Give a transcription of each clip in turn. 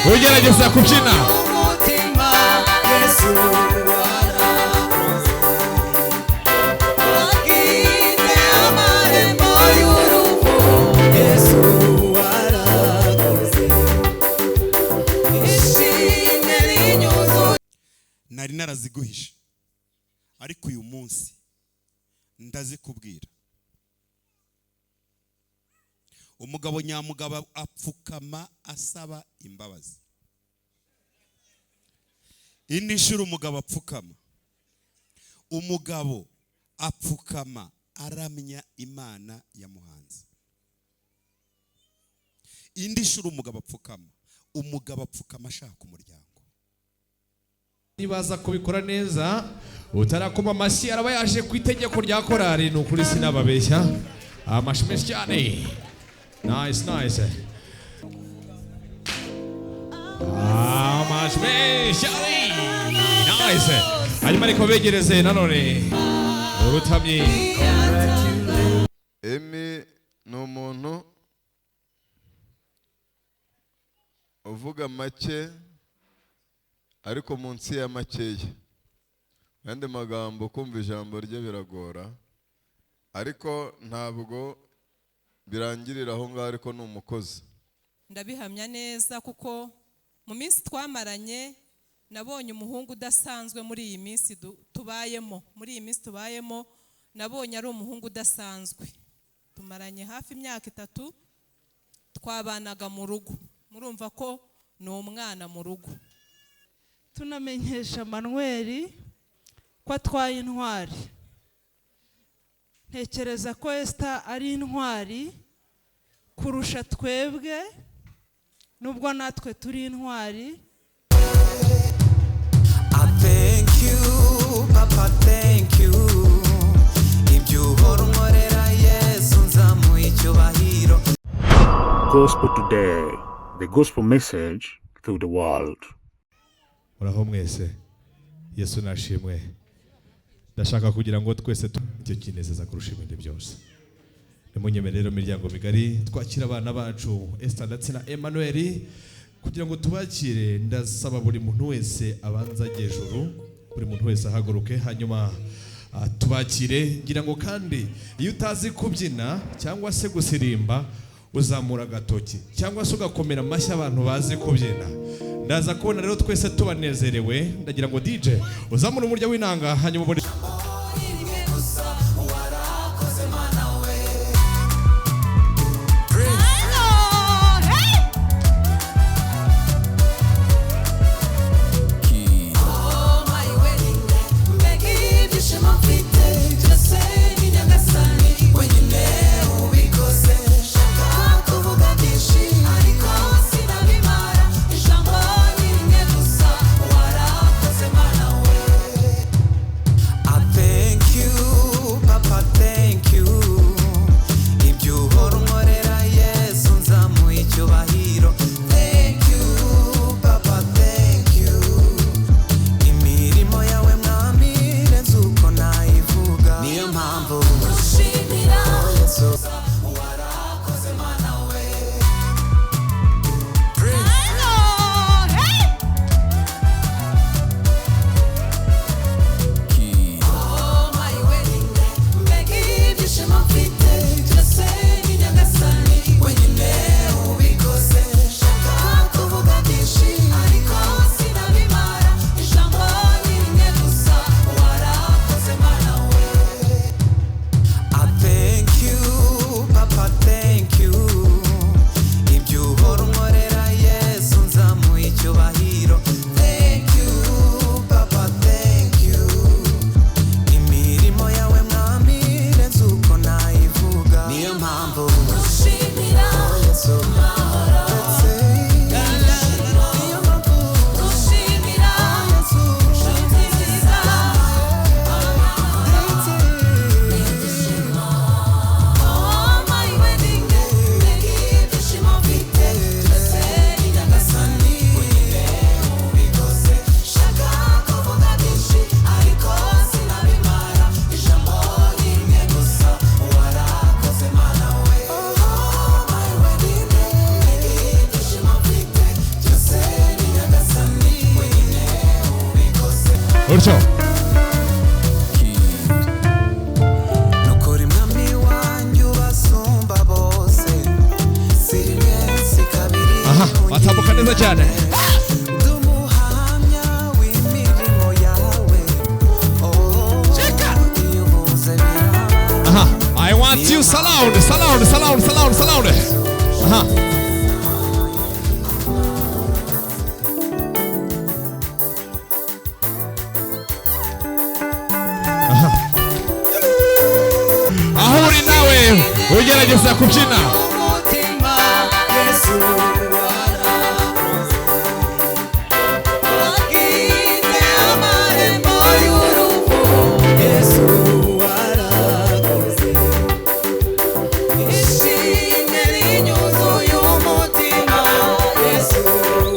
Ugerageza kubyina. Umutima Yesu warakoze, wakinze amarembo y'urupfu. Yesu warakoze, ishimwe rinyuzuye. Nari naraziguhishe, ariko uyu munsi ndazikubwira. Umugabo nyamugabo apfukama asaba imbabazi. Indi nshuro umugabo apfukama, umugabo apfukama aramya Imana yamuhanze. Indi nshuro umugabo apfukama, umugabo apfukama ashaka umuryango. Nibaza kubikora neza, utarakoma amashyi araba yaje ku itegeko rya korari. Ni ukuri sinababeshya, amashyi menshi cyane. Nice, nice. Amashyi menshi cyane, nice. Hanyuma ariko begereze nanone urutamyi. Emmy ni umuntu uvuga make ariko munsi ya makeya. Mu yandi magambo, kumva ijambo rye biragora, ariko ntabwo birangirira aho ngaho, ariko ni umukozi. Ndabihamya neza kuko mu minsi twamaranye nabonye umuhungu udasanzwe. Muri iyi minsi tubayemo, muri iyi minsi tubayemo, nabonye ari umuhungu udasanzwe. Tumaranye hafi imyaka 3, twabanaga mu rugo, murumva ko ni umwana mu rugo. Tunamenyesha Manuel ko atwaye intwari. Ntekereza ko Esther ari intwari kurusha twebwe, nubwo natwe turi intwari. I thank you, Papa, thank you. Ibyo uhora unkorera Yesu, nzamuha icyubahiro. Gospel Today, the gospel message to the world. Muraho mwese, Yesu nashimwe. Ndashaka kugira ngo twese icyo kinezeza kurusha ibindi byose. Nimunyemere rero, miryango migari, twakira abana bacu Esther ndetse na Emmanuel. Kugira ngo tubakire, ndasaba buri muntu wese abanza ajye hejuru, buri muntu wese ahaguruke, hanyuma tubakire. Ngira ngo kandi iyo utazi kubyina cyangwa se gusirimba, uzamura agatoki cyangwa se ugakomera amashyi abantu bazi kubyina. Ndaza kubona rero twese tubanezerewe. Ndagira ngo DJ uzamure umurya w'inanga, hanyuma ubone. Rimwe gusa, warakoze Mana we. Oh my wedding day, mbega ibyishimo mfite, byose ni Nyagasani wenyine ubikoze. Shaka kuvuga byinshi ariko sinabimara, ijambo ni rimwe gusa, warakoze Mana we. I Gutyo. Nukuri mwami wanjye ubasumba bose, si rimwe si kabiri. Aha, batambuka neza cyane. Ndi umuhamya w'imirimo yawe. Oh, iyo uvuze biraba. Aha, I want you surround, surround, surround, surround, surround. Aha. Aha. Aho uri nawe ugerageza kubyina. Umutima Yesu warakoze, wagize amarembo y'urupfu. Yesu warakoze, ishimwe rinyuzuye umutima. Yesu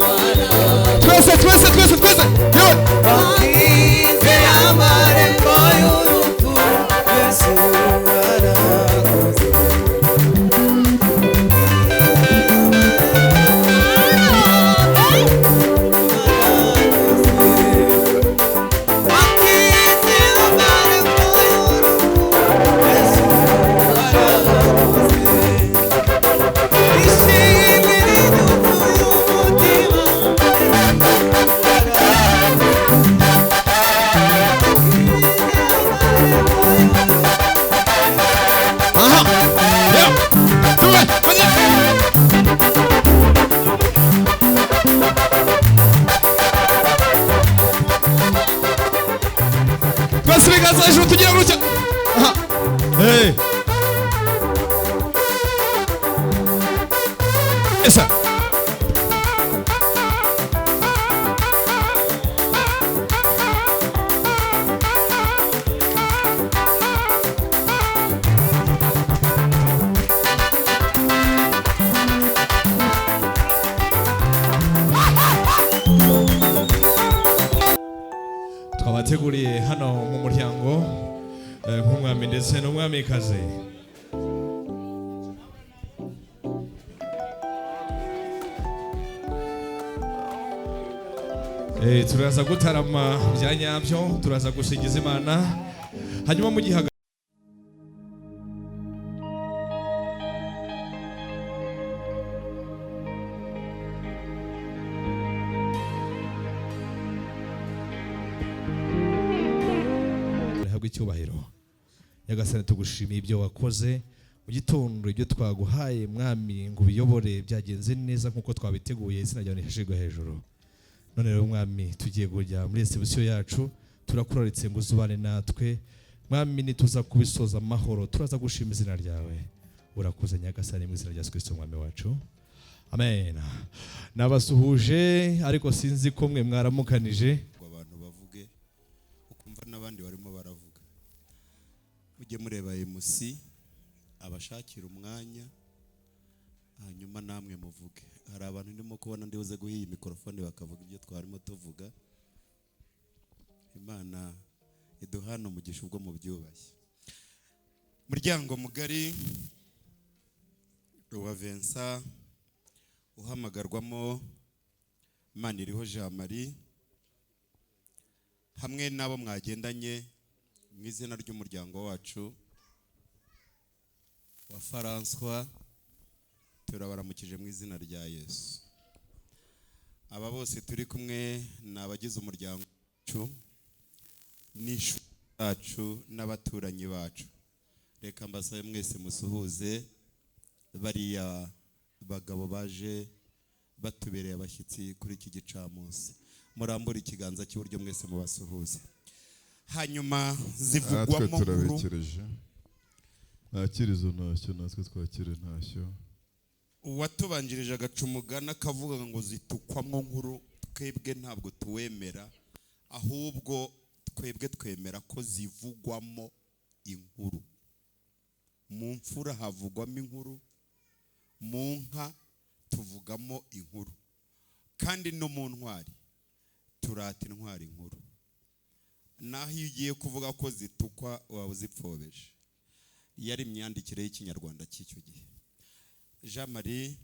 warakoze. Twese, twese, twese, twese. Yewe. Wagize amarembo y'urupfu. Yesu warakoze. Wagize amarembo y'urupfu. Yesu warakoze. Ishimwe rinyuzuye umutima. Aha. Yewe. Tuwe, bajya. Twese ibiganza hejuru tugira gutya. Aha. Hey. Esa. Twabateguriye hano mu muryango nk'umwami ndetse n'umwamikazi. Turaza gutarama bya nyabyo, turaza gusingiza Imana, hanyuma mu gihe rihabwa icyubahiro. Nyagasani, tugushimiye ibyo wakoze mu gitondo, ibyo twaguhaye mwami ngo ubiyobore byagenze neza nk'uko twabiteguye, izina ryawe rihashirwe hejuru. None rero mwami, tugiye kujya muri reception yacu, turakuraritse ngo uzubane natwe mwami, nituza kubisoza amahoro turaza gushima izina ryawe. Urakoze Nyagasani, mu izina rya Yesu Kristo umwami wacu, amen. Nabasuhuje ariko sinzi ko mwe mwaramukanije. Ngo abantu bavuge, ukumva n'abandi barimo baravuga. Mujye mureba MC abashakira umwanya, hanyuma namwe muvuge. Hari abantu ndimo kubona ndibuze guha iyi mikorofone bakavuga ibyo twarimo tuvuga. Imana iduhana umugisha ubwo mubyubashye. Muryango mugari wa Vincent uhamagarwamo Maniriho Jean Marie hamwe n'abo mwagendanye, mu izina ry'umuryango wacu wa François turabaramukije mu izina rya Yesu. Aba bose turi kumwe ni abagize umuryango wacu n'inshuti zacu n'abaturanyi bacu. Reka mbasabe mwese musuhuze bariya bagabo baje batubereye abashyitsi kuri iki gicamunsi. Murambure ikiganza cy'iburyo mwese mubasuhuze. Hanyuma Natwe zivugwamo nkuru. Turabekereje, mwakire izo ntashyo, natwe twakire intashyo. Uwatubanjirije agaca umugani akavuga ngo zitukwamo nkuru, twebwe ntabwo tuwemera, ahubwo twebwe twemera ko zivugwamo inkuru. Mu mfura havugwamo inkuru, mu nka tuvugamo inkuru, kandi no mu ntwari turata intwari inkuru. Naho iyo ugiye kuvuga ko zitukwa waba uzipfobeje. Yari imyandikire y'Ikinyarwanda cy'icyo gihe. Jean Marie,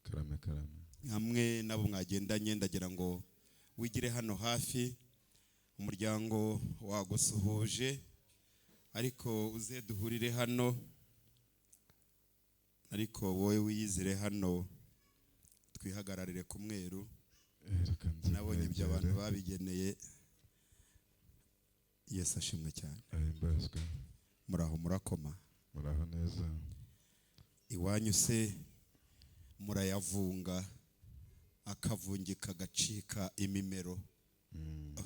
Karame, karame. hamwe n'abo mwagendanye, ndagira ngo wigire hano hafi. Umuryango wagusuhuje, ariko uze duhurire hano, ariko wowe wiyizire hano twihagararire ku mweru. Reka nze Nabonye ibyo abantu nkwegere. babigeneye. Yesu ashimwe cyane. Ahimbazwe. Muraho, murakoma? Muraho neza. Iwanyu se murayavunga akavungika agacika imimero,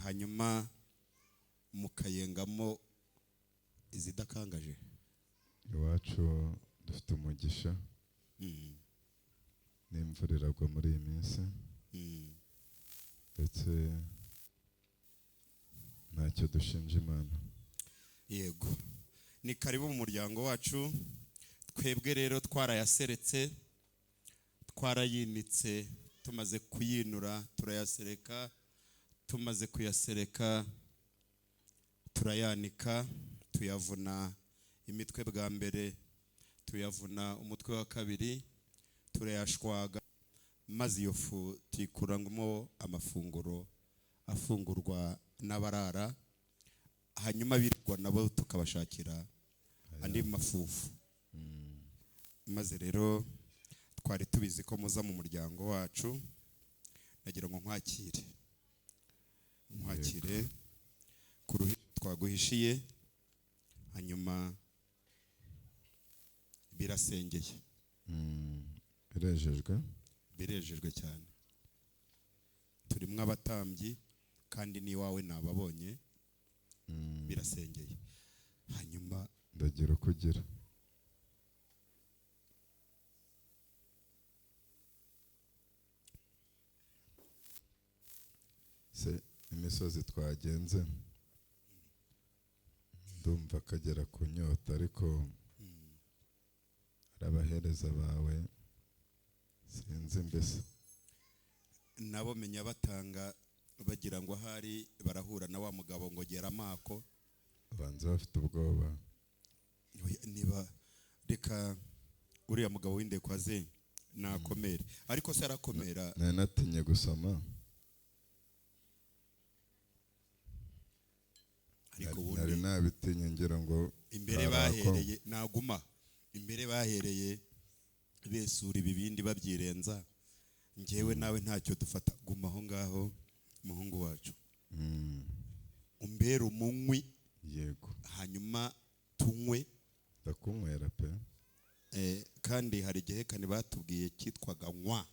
hanyuma mukayengamo izidakangaje? Iwacu dufite umugisha, n'imvura iragwa muri iyi minsi, ndetse ntacyo dushinja Imana. Yego, ni karibu mu muryango wacu. Twebwe rero twarayaseretse, twarayinitse, tumaze kuyinura turayasereka, tumaze kuyasereka turayanika, tuyavuna imitwe bwa mbere, tuyavuna umutwe wa kabiri, turayashwaga, maze iyo fu tuyikuramo amafunguro afungurwa n'abarara, hanyuma birirwa nabo tukabashakira andi mafufu. Maze rero twari tubizi ko muza mu muryango wacu, nagira ngo nkwakire ku ruhi twaguhishiye, hanyuma birasengeye. Birejejwe. Birejejwe cyane, turimo abatambyi kandi n'iwawe nababonye. Birasengeye, hanyuma Ndagira uko ugira. Se imisozi twagenze, ndumva akagera ku nyota, ariko hari abahereza bawe, sinzi mbese. Nabo menya batanga bagira ngo ahari barahura na wa mugabo ngo gera amako. Banza bafite ubwoba. Oya, niba reka uriya mugabo w'indekwa ze nakomere, ariko se arakomera. Nari natinye gusoma. Ariko Nari ubundi nabitinye ngira ngo imbere karako. Bahereye naguma imbere, bahereye besura ibibindi babyirenza, njyewe nawe ntacyo dufata. Guma aho ngaho, muhungu wacu, umbere umunywi. Yego. Hanyuma tunywe. Ndakunywera pe. Kandi hari igihekane batubwiye cyitwaga nywa.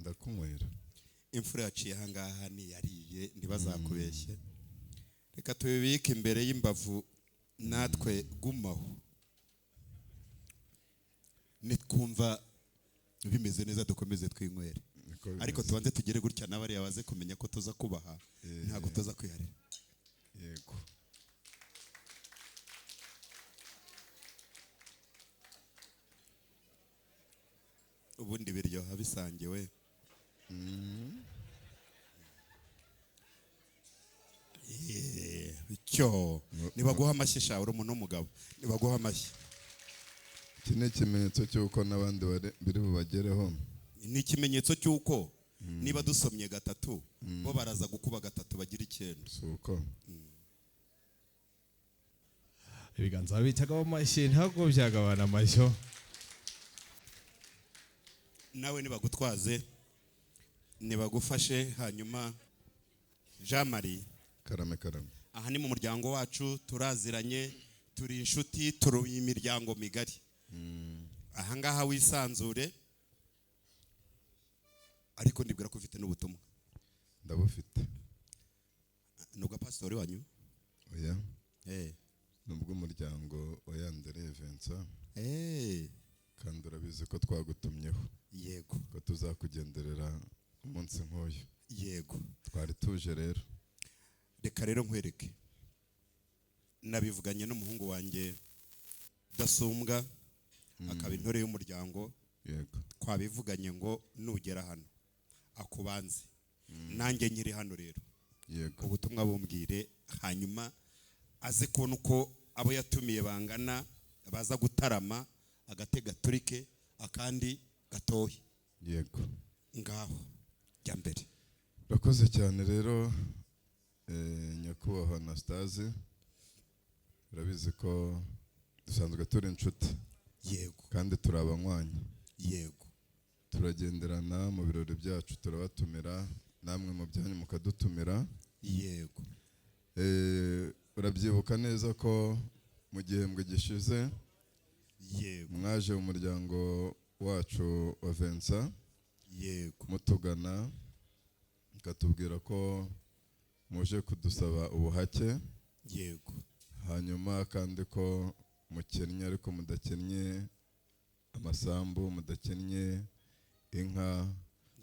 Ndakunywera. Imfura yaciye ahangaha ntiyariye, ntibazakubeshye. Reka tubibike imbere y'imbavu natwe. Gumaho, nitwumva bimeze neza dukomeze twinywere. Niko Ariko bimeze. tubanze tugere gutya n'abariya baze kumenya ko tuza kubaha. Ntabwo tuza kwiharira. Yego. Ubundi biryoha bisangiwe. Cyo nibaguha amashyi sha, uri umuntu w'umugabo, nibaguha amashyi. Iki ni ikimenyetso cy'uko n'abandi biri bubagereho. Ni ikimenyetso cy'uko niba dusomye gatatu, bo baraza gukuba gatatu bagira 9. Si uko? Ibiganza bitagaho amashyi ntabwo byagabana amashyo. Nawe nibagutwaze, nibagufashe. Hanyuma Jean Marie. Karame, karame. Aha ni mu muryango wacu, turaziranye, turi inshuti, turi imiryango migari. Aha ngaha wisanzure, ariko ndibwira ko ufite n'ubutumwa. Ndabufite. Ni ubwa pasitori wanyu? Oya. Ni ubw'umuryango wa Yandereye Vincent. Kandi urabizi ko twagutumyeho. Yego. Ko tuzakugenderera umunsi nk'uyu. Yego. Twari tuje rero. Reka rero nkwereke, nabivuganye n'umuhungu wanjye Udasumbwa, akaba intore y'umuryango. Yego. Twabivuganye ngo nugera hano akubanze, nanjye nkiri hano rero. Yego. Ubutumwa bumbwire, hanyuma aze kubona uko abo yatumiye bangana, baza gutarama agate gaturike akandi gatohe. Yego. Ngaho jya mbere. Urakoze cyane rero, nyakubahwa Anastase, urabizi ko dusanzwe turi inshuti. Yego. Kandi turi abanywanyi. Yego. Turagenderana mu birori byacu, turabatumira, namwe mu byanyu mukadutumira. Yego. Urabyibuka neza ko mu gihembwe gishize, Yego. mwaje mu muryango wacu wa Vincent. Yego. Mutugana mukatubwira ko muje kudusaba ubuhake. Yego. Hanyuma kandi ko mukennye, ariko mudakennye amasambu, mudakennye inka,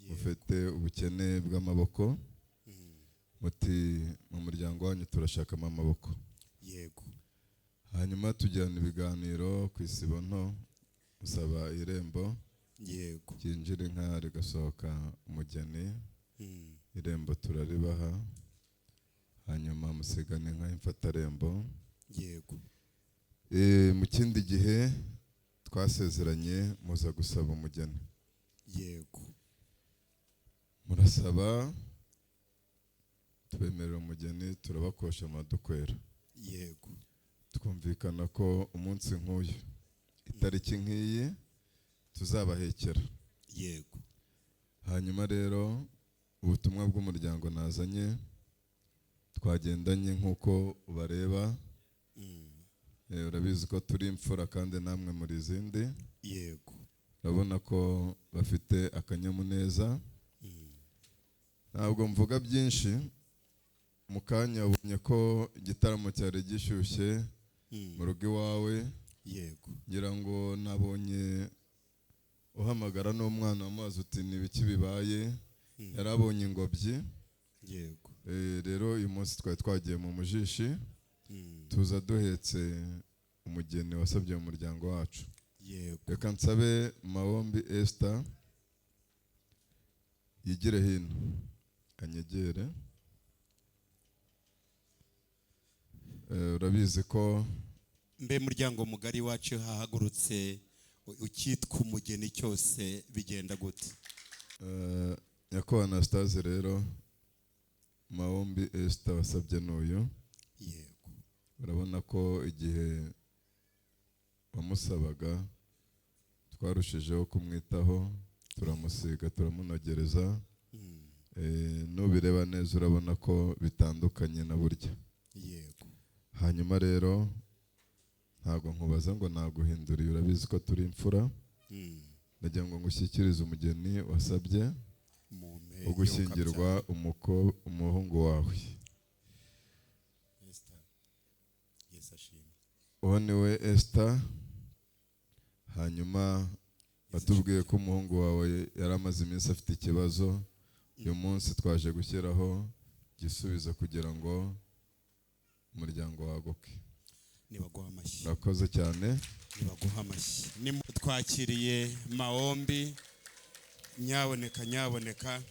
mufite ubukene bw'amaboko. Muti mu muryango wanyu turashakamo amaboko. Yego. Hanyuma tujyana ibiganiro ku isibo nto, usaba irembo. Yego. Ryinjira inka rigasohoka umugeni. Irembo turaribaha, hanyuma musigana inka y'imfatarembo. Yego. Mu kindi gihe twasezeranye muza gusaba umugeni. Yego. Murasaba, tubemerera umugeni, turabakosha amadukwera. Yego. Twumvikana ko umunsi nk'uyu, itariki nk'iyi, tuzabahekera. Yego. Hanyuma rero ubutumwa bw'umuryango nazanye, twagendanye nk'uko ubareba. Urabizi ko turi imfura kandi namwe muri izindi. Yego. Urabona ko bafite akanyamuneza. Ntabwo mvuga byinshi, mu kanya ubonye ko igitaramo cyari gishyushye mu rugo iwawe. Yego. Ngira ngo nabonye uhamagara n'umwana w'amazi uti ni ibiki bibaye, yarabonye ingobyi. Yego. Rero uyu munsi twari twagiye mu mujishi, tuza duhetse umugeni wasabye mu muryango wacu. Yego. Reka nsabe Mawombi Esther yigire hino anyegere. Urabizi ko mbe muryango mugari wacu hahagurutse ukitwa umugeni cyose bigenda gute? Nyakubahwa Anastase rero, Mawombi Esther wasabye n'uyu. Yego. Urabona ko igihe wamusabaga twarushijeho kumwitaho, turamusiga, turamunogereza. Nubireba neza urabona ko bitandukanye na burya. Yego. Hanyuma rero ntabwo nkubaza ngo naguhinduriye, urabizi ko turi imfura. Ndagira ngo ngushyikirize umugeni wasabye ugushyingirwa umuhungu wawe. Uwo ni we Esther. Hanyuma batubwiye ko umuhungu wawe yari amaze iminsi afite ikibazo, uyu munsi twaje gushyiraho igisubizo kugira ngo umuryango waguke. Nibaguha amashyi. Urakoze cyane. Nibaguha amashyi. Twakiriye Mawombi, nyaboneka nyaboneka.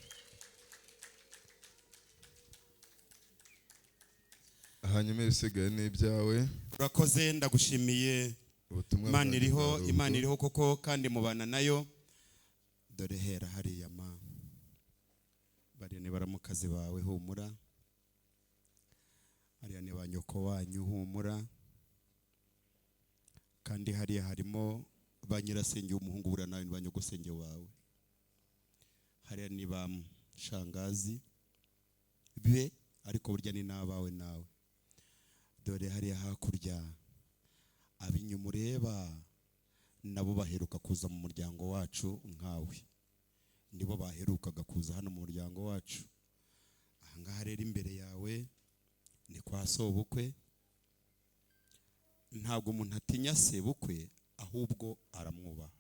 Hanyuma ibisigaye ni ibyawe. Urakoze, ndagushimiye. Imana iriho, Imana iriho koko kandi mubana nayo. Dore hera hariya ma bariya ni baramukazi bawe humura, hariya ni ba nyoko wanyu humura, kandi hariya harimo ba nyirasenge w'umuhungu buriya nawe ni ba nyogosenge wawe, hariya ni ba shangazi be ariko burya ni n'abawe nawe. Dore hariya hakurya abinyuma ureba nabo baheruka kuza mu muryango wacu nkawe, nibo baherukaga kuza hano mu muryango wacu. Ahangaha rero imbere yawe ni kwa sobukwe. Ntabwo umuntu atinya sebukwe, ahubwo aramwubaha.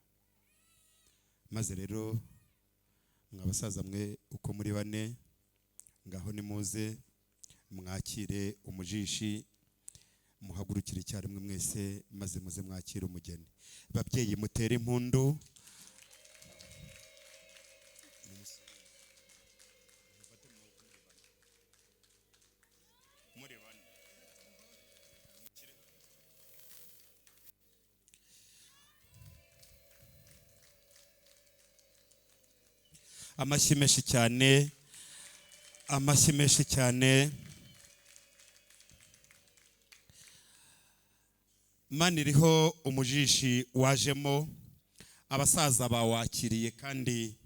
Maze rero mwabasaza mwe uko muri bane, ngaho nimuze mwakire umujishi, muhagurukire icyarimwe mwese, maze muze mwakire umugeni. Babyeyi mutere impundu. Amashyi menshi cyane, amashyi menshi cyane. Maniriho umujishi wajemo, abasaza bawakiriye kandi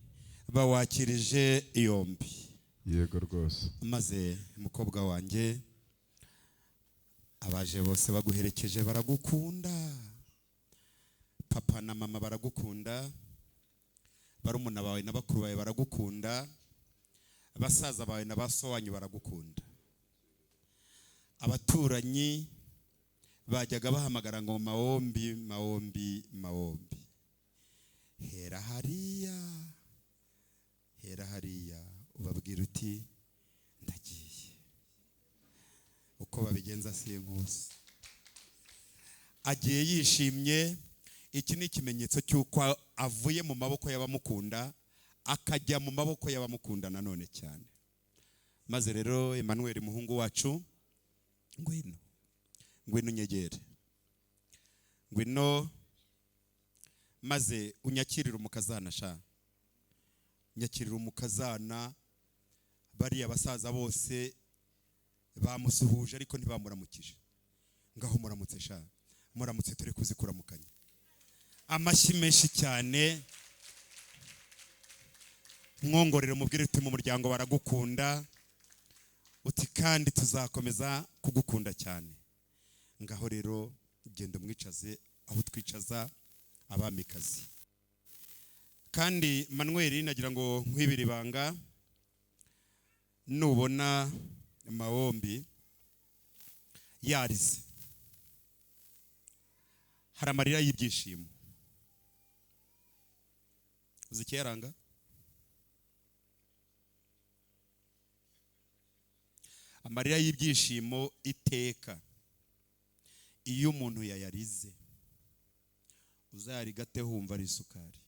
bawakirije yombi. Yego rwose. Maze mukobwa wanjye, abaje bose baguherekeje baragukunda, papa na mama baragukunda, barumuna bawe na bakuru bawe baragukunda, basaza bawe na baso wanyu baragukunda. Abaturanyi bajyaga bahamagara ngo maombi, maombi, maombi. Hera hariya, hera hariya, ubabwira uti ndagiye. Uko babigenza sinkuzi. Agiye yishimye. Iki ni ikimenyetso cy'uko avuye mu maboko y'abamukunda akajya mu maboko y'abamukunda nanone cyane. Maze rero Emmanuel muhungu wacu, ngwino, ngwino unyegere, ngwino maze unyakirire umukazana sha, nyakirire umukazana. Bariya basaza bose bamusuhuje ariko ntibamuramukije. Ngaho muramutse sha, muramutse turi kuzikuramukanya. Amashyi menshi cyane. Mwongorere mubwire uti mu muryango baragukunda, uti kandi tuzakomeza kugukunda cyane. Ngaho rero genda umwicaze aho twicaza abamikazi. Kandi Manuel nagira ngo nkwibire ibanga, nubona Maombi yarize, hari amarira y'ibyishimo. Uzi ikiyaranga? Amarira y'ibyishimo iteka iyo umuntu yayarize uzayarigate wumva ari isukari.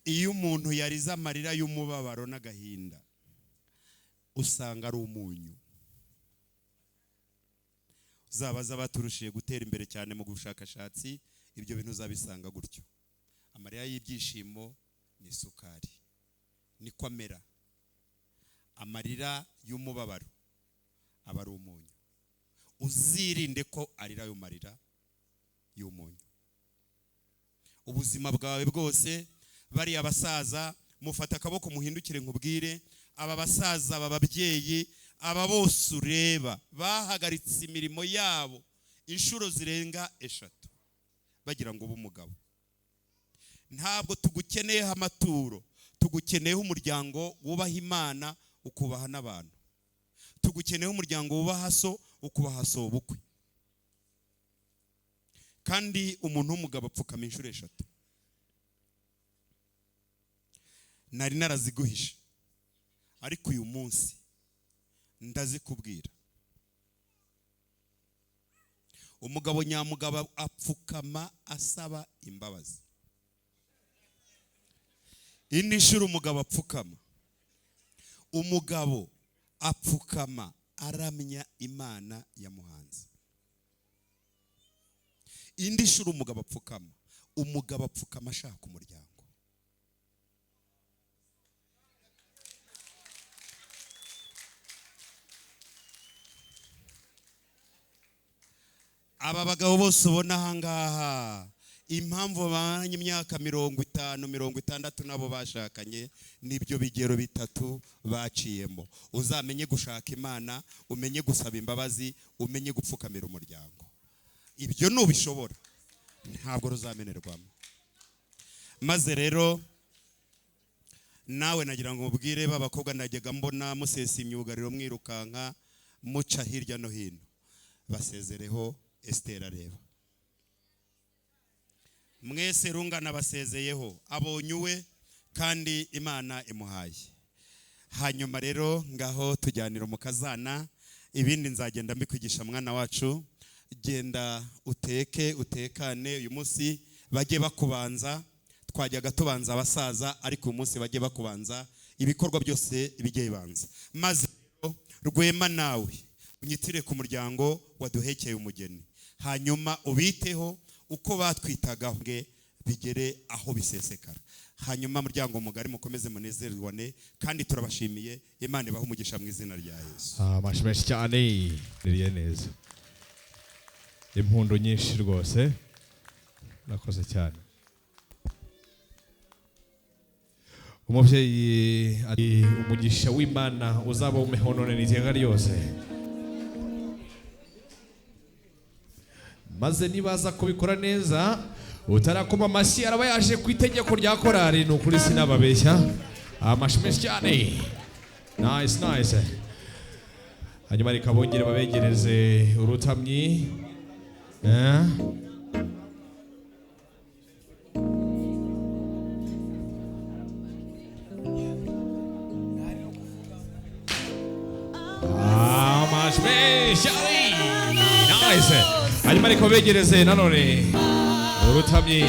Iyo umuntu yarize amarira y'umubabaro n'agahinda usanga ari umunyu. Uzabaza baturushiye gutera imbere cyane mu bushakashatsi, ibyo bintu uzabisanga gutyo. Amarira y'ibyishimo ni isukari, niko amera. Amarira y'umubabaro aba ari umunyu. Uzirinde ko arira ayo marira y'umunyu ubuzima bwawe bwose. Bariya basaza mufata akaboko muhindukire nkubwire, aba basaza, aba babyeyi, aba bose ureba bahagaritse imirimo yabo inshuro zirenga 3 bagira ngo ube umugabo. Ntabwo tugukeneyeho amaturo, tugukeneyeho umuryango wubaha Imana ukubaha n'abantu, tugukeneyeho umuryango wubaha so ukubaha so ubukwe. Kandi umuntu w'umugabo apfukama inshuro 3. Nari naraziguhishe ariko uyu munsi ndazikubwira. Umugabo nyamugabo apfukama asaba imbabazi. Indi nshuro umugabo apfukama, umugabo apfukama aramya Imana yamuhanze. Indi nshuro umugabo apfukama, umugabo apfukama ashaka umuryango. Aba bagabo bose ubona ahangaha, impamvu babanye imyaka 50, 60 nabo bashakanye, nibyo bigero bitatu baciyemo. Uzamenye gushaka Imana, umenye gusaba imbabazi, umenye gupfukamira umuryango. Ibyo nubishobora ntabwo ruzamenerwamo. Maze rero nawe nagira ngo mubwire b'abakobwa najyaga mbona musesa imyugariro mwirukanka muca hirya no hino, basezereho. Esther areba mwese rungana basezeyeho, abonye uwe kandi Imana imuhaye. Hanyuma rero ngaho tujyanira umukazana, ibindi nzagenda mbikwigisha mwana wacu. Genda uteke utekane, uyu munsi bajye bakubanza. Twajyaga tubanza abasaza ariko uyu munsi bajye bakubanza, ibikorwa byose bijye bibanza. Maze Rwema nawe unyitire ku muryango waduhekeye umugeni, hanyuma ubiteho uko batwitagaho Bigere aho bisesekara. Hanyuma muryango mugari, mukomeze munezerwane, kandi turabashimiye. Imana ibahe umugisha mu izina rya Yesu. Amashyi menshi cyane. Ririye neza, impundu nyinshi rwose, nakoze cyane. Umubyeyi ati umugisha w'Imana uzaba umeho none n'iteka ryose. Maze nibaza kubikora neza, utarakoma amashyi araba yaje ku itegeko rya korari. Ni ukuri sinababeshya. Amashyi menshi cyane. Nice, nice. Hanyuma reka bongere babegereze urutamyi. Eh? Amashyi menshi cyane. Nice. Hanyuma reka babegereze nanone urutamyi.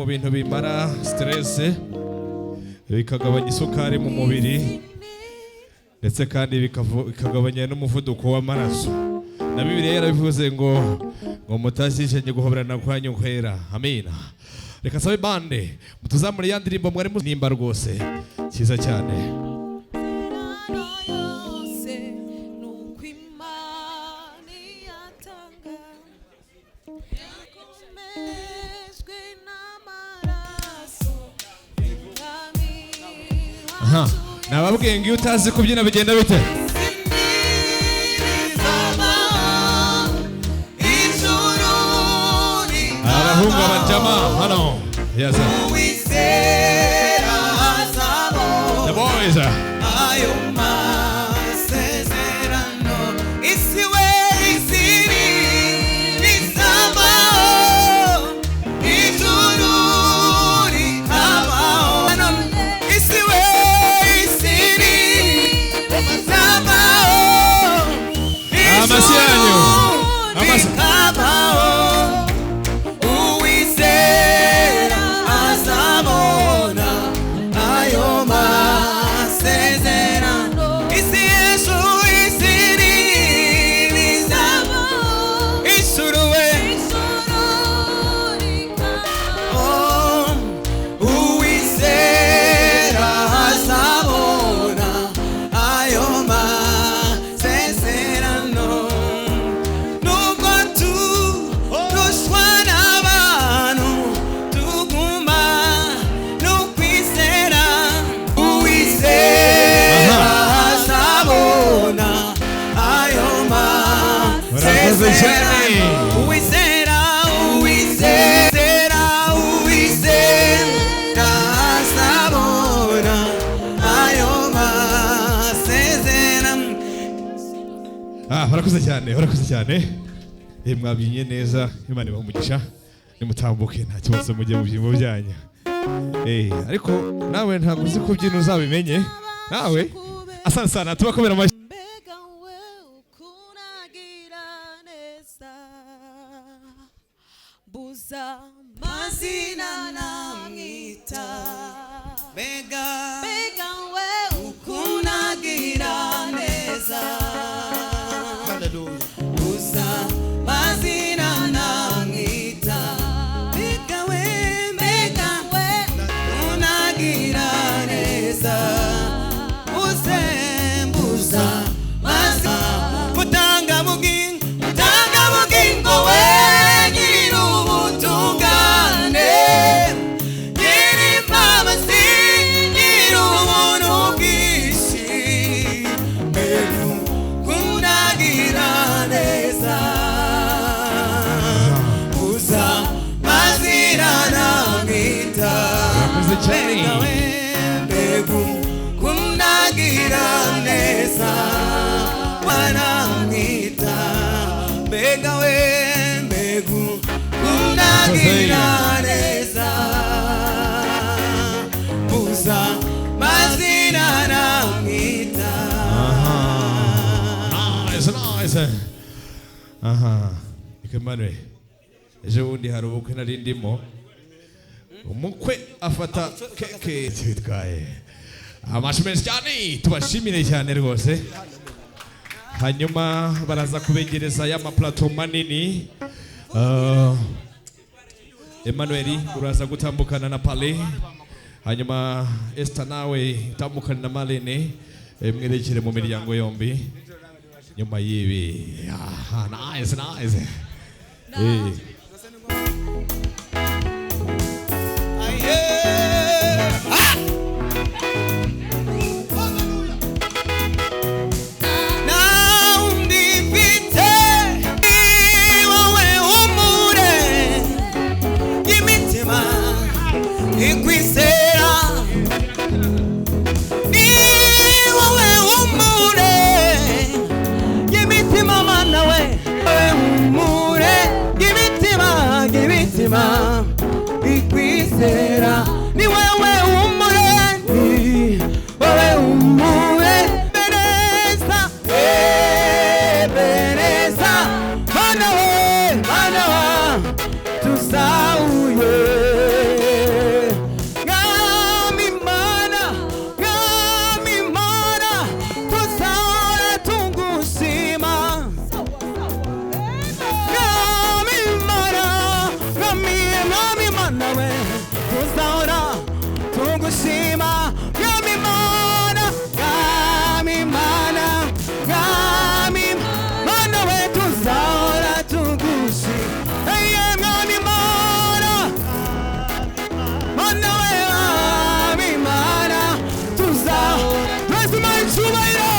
Mu bintu bimara stress, bikagabanya isukari mu mubiri, ndetse kandi bikagabanya n'umuvuduko w'amaraso. Na Bibiliya yarabivuze ngo mutashyishanye guhoberana kwanyu kwera. Amina. Reka sabe bande mutuzamure ya ndirimbo mwari nimba rwose cyiza cyane. Yose nuko Imana iyatanga, yakomejwe n'amaraso y'Umwami. Aha, nababwiye ngo iyo utazi kubyina bigenda bite? Ijuru. Abahungu, abajama hano, yes. Uwizera azabona The boys. ayo masezerano. Isi we, isi bizabaho, ijuru rikabaho. Isi we, isi bizabaho, Amashyi yanyu. Amashyi. rikabaho. Uwizera azabona ayo masezerano. Isi yesu, isi ribizabaho, ijuru we. Oh, uwizera azabona ayo masezerano. Nubwo turushwa n'abantu, tuguma no kwizera. Uwizera azabona ayo Murakoze cyane. masezerano. Uwizera, uwizera, uwizera azabona ayo masezerano. Ah, barakoze cyane, barakoze cyane. Mwabyinnye neza, Imana ibahe umugisha. Nimutambuke nta kibazo, mujye mu byimbo byanyu. Ariko nawe ntabwo uzi kubyina, uzabimenye nawe. Asante sana, tubakomera amashyi. Mbega we ukunagira neza, buza Mazina namwita. Mbega mbega we ukunagira neza, uza mazina namwita. Mbega we, mbega we unagira neza, uze mbuza mazina. Mutanga bugingo, mutanga bugingo we, nyir'ubutungane. Murakoze cyane. Mbegu kunagira neza wanamwita mbega we mbegu kunagira neza buza mazina namwita. Nice, nice. Aha. Emmanuel. Ejo bundi hari ubukwe nari ndimo. Umukwe afata keke twitwaye. Amashyi menshi cyane, tubashimire cyane rwose. Hanyuma baraza kubegereza ya maplato manini. Emmanuel uraza gutambukana na Pale. Hanyuma Esther nawe utambukana na Marlene, mwerekere mu miryango yombi. Nyuma y'ibi. Aha, nice, nice. Nawundifite wowe umure imitima ikwizera ni wowe umure imitima mana we umure imitima imitima ikwizera ni wewe umure ni wowe umure Ebeneza Ebeneza mana we mana wa tuzawuye Mwami mana Mwami mana tuzahora tugushima Mwami mana Mwami Mwami mana we tuzahora tugushima Mwami mana Mwami mana Mwami mana we tuzahora tugushima Hey, Mwami mana mana we Mwami mana tuzahora twese imana icyubahiro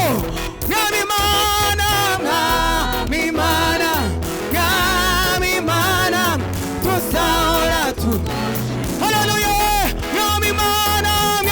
Mwami mana Mwami mana Mwami mana tuzahora tu Hallelujah Mwami mana Mwami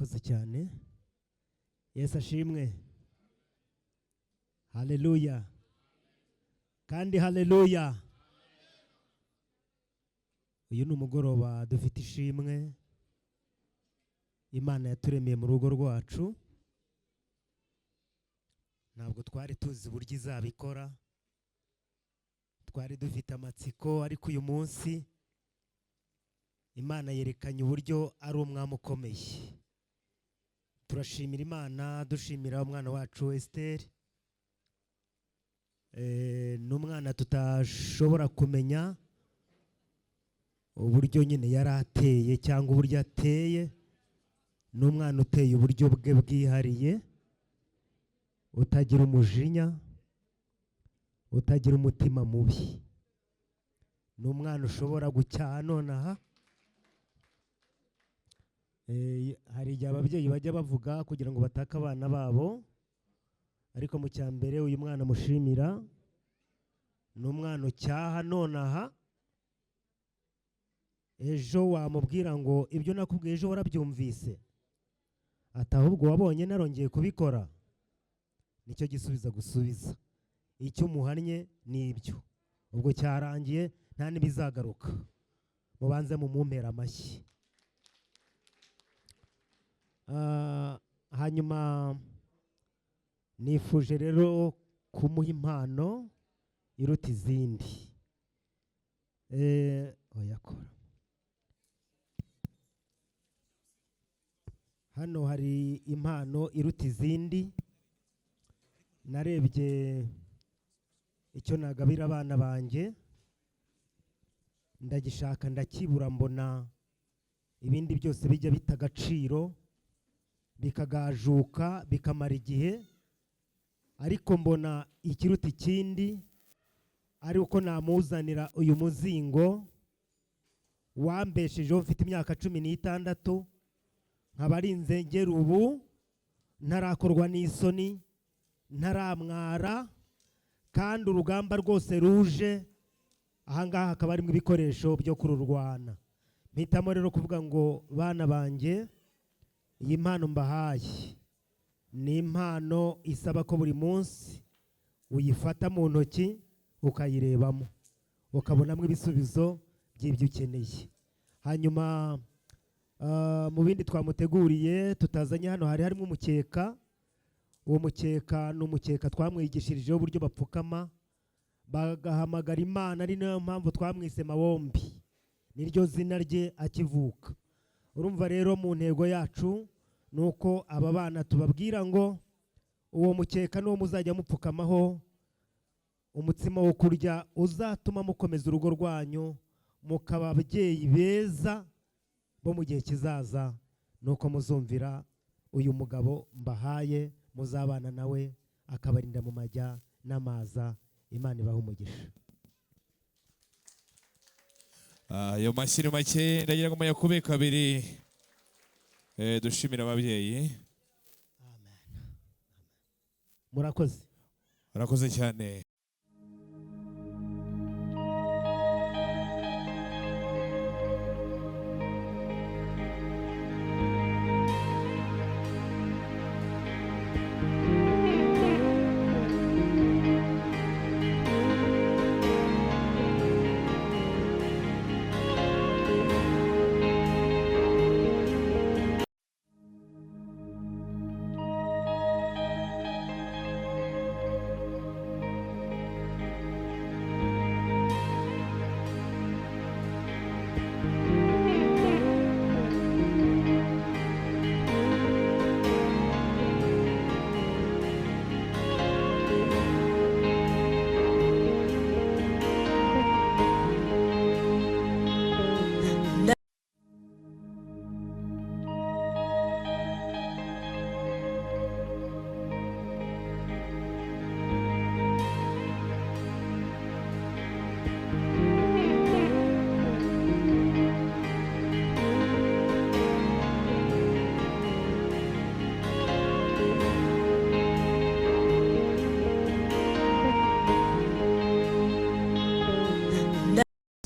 Murakoze cyane. Yesu ashimwe. Haleluya kandi haleluya. Uyu ni umugoroba dufite ishimwe Imana yaturemeye mu rugo rwacu. Ntabwo twari tuzi uburyo izabikora, twari dufite amatsiko, ariko uyu munsi Imana yerekanye uburyo ari umwami ukomeye. Turashimira Imana, dushimira umwana wacu Esiteri. Ni umwana tutashobora kumenya uburyo nyine yari ateye cyangwa uburyo ateye. Ni umwana uteye uburyo bwe bwihariye, utagira umujinya, utagira umutima mubi. Ni umwana ushobora gucyaha nonaha. Hari igihe ababyeyi bajya bavuga kugira ngo batake abana babo, ariko mu cya mbere uyu mwana mushimira ni umwana ucyaha nonaha. Ejo wamubwira ngo ibyo nakubwiye ejo warabyumvise, ati ahubwo wabonye narongeye kubikora. Nicyo gisubiza gusubiza icyo umuhannye ni ibyo, ubwo cyarangiye nta n'ibizagaruka. Mubanze mumumpera amashyi. Hanyuma nifuje rero kumuha impano iruta izindi. Oya kora. Hano hari impano iruta izindi. Narebye icyo nagabira abana banjye, ndagishaka ndakibura, mbona ibindi byose bijya bita agaciro bikagajuka bikamara igihe, ariko mbona ikiruta ikindi ari uko namuzanira uyu muzingo wambeshejeho mfite imyaka 16, nkaba ari nzengera ubu ntarakorwa n'isoni, ntaramwara, kandi urugamba rwose ruje ahangaha hakaba harimo ibikoresho byo kururwana. Mpitamo rero kuvuga ngo bana banjye, iyi mpano mbahaye ni impano isaba ko buri munsi uyifata mu ntoki ukayirebamo, ukabonamo ibisubizo by'ibyo ukeneye. Hanyuma mu bindi twamuteguriye tutazanye hano hari harimo umukeka. Uwo mukeka ni umukeka twamwigishirijeho uburyo bapfukama bagahamagara Imana, ari nayo mpamvu twamwise Mawombi, niryo zina rye akivuka. Urumva rero mu ntego yacu ni uko aba bana tubabwira ngo uwo mukeka niwo muzajya mupfukamaho umutsima wo kurya uzatuma mukomeza urugo rwanyu, mukaba ababyeyi beza bo mu gihe kizaza. Nuko muzumvira uyu mugabo mbahaye, muzabana nawe akabarinda mu majya n'amaza. Imana ibahe umugisha. Ayo mashyi ni make, ndagira ngo muyakube kabiri. Dushimira ababyeyi. Murakoze. Murakoze cyane.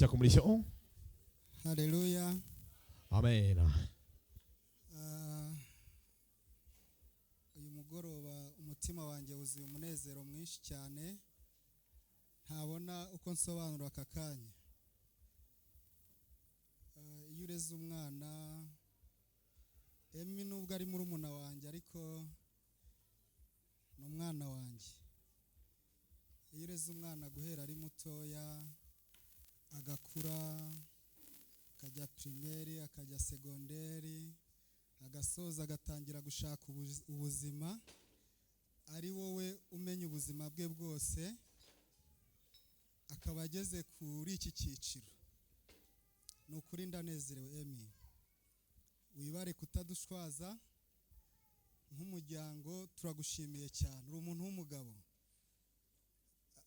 Cyakumurishyo. Haleluya. Amen. Ah, Mugoroba umutima wanjye wuzuye umunezero mwinshi cyane, ntabona uko nsobanura aka kanya. Iyo ureze umwana, Emmy nubwo ari murumuna wanjye ariko ni umwana wanjye. Iyo ureze umwana guhera ari mutoya agakura, akajya primaire, akajya segonderi, agasoza agatangira gushaka ubuzima, ari wowe umenya ubuzima bwe bwose, akaba ageze kuri iki cyiciro. Ni ukuri ndanezerewe Emmy, wibare kutadushwaza. Nk'umuryango turagushimiye cyane, uri umuntu w'umugabo.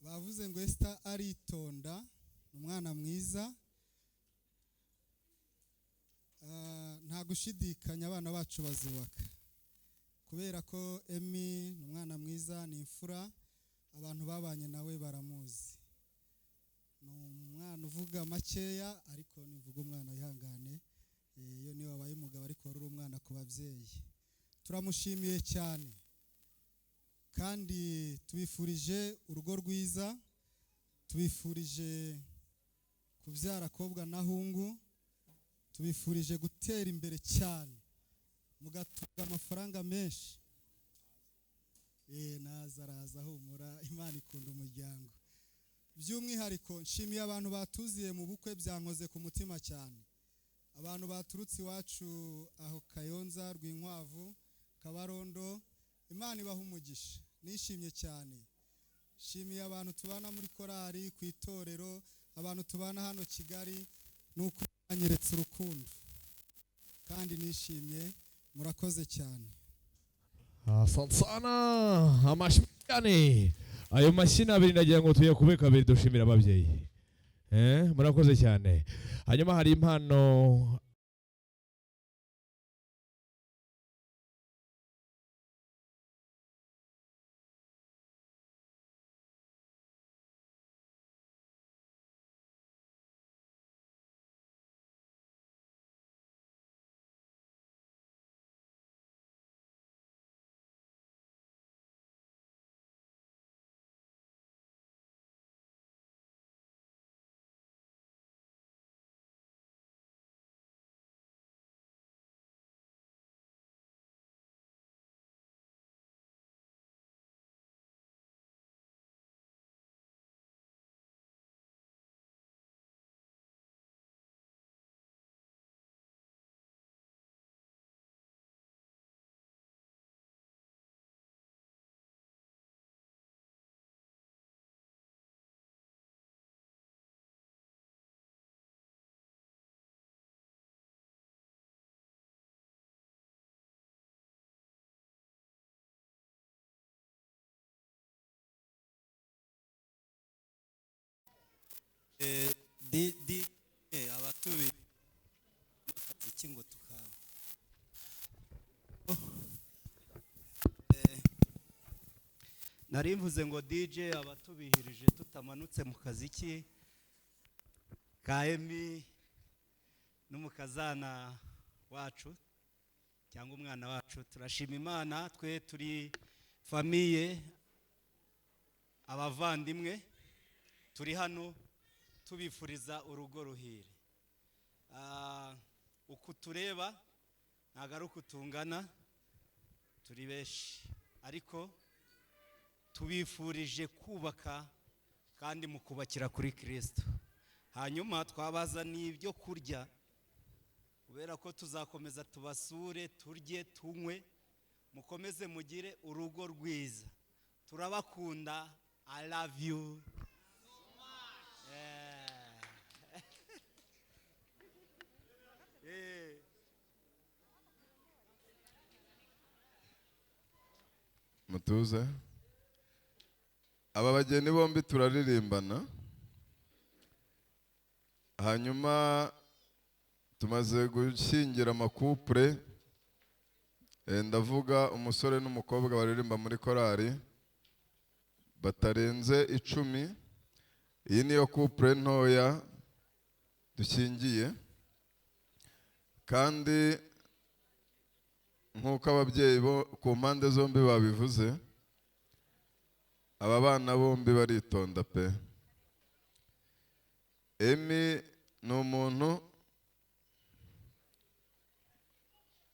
Bavuze ngo Esther aritonda, ni umwana mwiza. Nta gushidikanya abana bacu bazubaka, kubera ko Emmy ni umwana mwiza, ni imfura, abantu babanye nawe baramuzi. Ni umwana uvuga makeya, ariko nivuga umwana wihangane, iyo niwe wabaye umugabo ariko wari umwana ku babyeyi. Turamushimiye cyane kandi tubifurije urugo rwiza, tubifurije kubyara akobwa na hungu, tubifurije gutera imbere cyane mugatunga amafaranga menshi. Naza araza humura, Imana ikunda umuryango. By'umwihariko nshimiye abantu batuziye mu bukwe, byankoze ku mutima cyane. Abantu baturutse iwacu aho Kayonza, Rwinkwavu, Kabarondo, Imana ibaha umugisha, nishimye cyane. Nshimiye abantu tubana muri korali, ku itorero, abantu tubana hano Kigali, nuko banyeretse urukundo kandi nishimye, murakoze cyane. Asante sana, amashyi cyane. Ayo mashyi abiri ndagira ngo tuyakube kabiri dushimira ababyeyi. Murakoze cyane. Hanyuma hari impano Di abatubi akazi ngo tukaba nari mvuze ngo DJ abatubihirije tutamanutse mu kaziki ka Emmy n'umukazana wacu cyangwa umwana wacu. Turashima Imana, twe turi famille, abavandimwe, turi hano tubifuriza urugo ruhire. Uku tureba ntago ari uku tungana, turi benshi, ariko tubifurije kubaka kandi mukubakira kuri Kristo. Hanyuma twabaza n'ibyo kurya, kubera ko tuzakomeza tubasure, turye, tunywe, mukomeze mugire urugo rwiza. Turabakunda. I love you. Mutuze. Aba bageni bombi turaririmbana, hanyuma tumaze gushyingira amakupure. Ndavuga umusore n'umukobwa baririmba muri korali batarenze 10. Iyi niyo couple ntoya dushyingiye, kandi Nk'uko ababyeyi bo ku mpande zombi babivuze, aba bana bombi baritonda pe. Emmy ni umuntu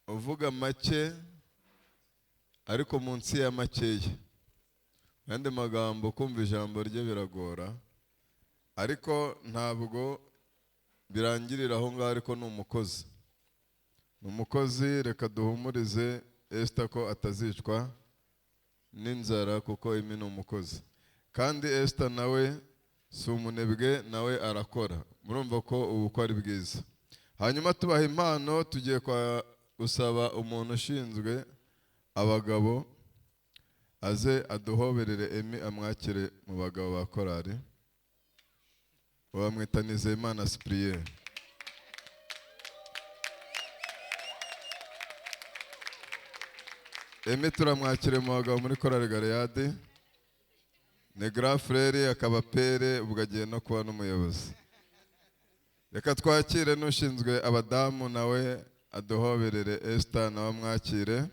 uvuga make ariko munsi ya makeya. Mu yandi magambo, kumva ijambo rye biragora, ariko ntabwo birangirira aho ngaho, ariko ni umukozi, ni umukozi. Reka duhumurize Esther ko atazicwa n'inzara kuko Emmy ni umukozi, kandi Esther nawe si umunebwe, nawe arakora. Murumva ko ubukwe ari bwiza. Hanyuma tubaha impano, tugiye kwa gusaba umuntu ushinzwe abagabo aze aduhoberere Emmy, amwakire mu bagabo ba korari. Bamwita Nizeyimana Cyprien. Emmy turamwakire mu bagabo muri korari Galeyadi. Ni grand frère, akaba père, ubwo agiye no kuba n'umuyobozi. Reka twakire n'ushinzwe abadamu, nawe aduhoberere Esther, nawe amwakire.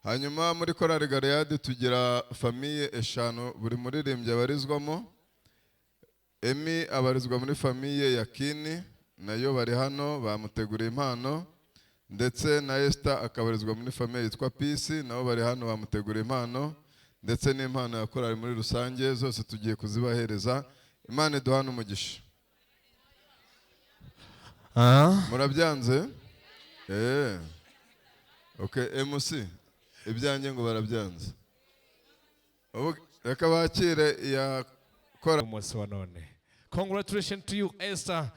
Hanyuma muri korari Galeyadi tugira famille eshanu buri muririmbyi abarizwamo. Emmy abarizwa muri famille ya Kini, nayo bari hano bamuteguriye impano, ndetse na Esther akabarizwa muri famille yitwa Peace, nabo bari hano bamuteguriye impano, ndetse n'impano ya korari muri rusange. Zose tugiye kuzibahereza. Imana iduhane umugisha. Murabyanze? Okay, MC, ibyanjye ngo barabyanze. Ubu reka bakire iya kora. Umunsi wa none. Congratulations to you, Esther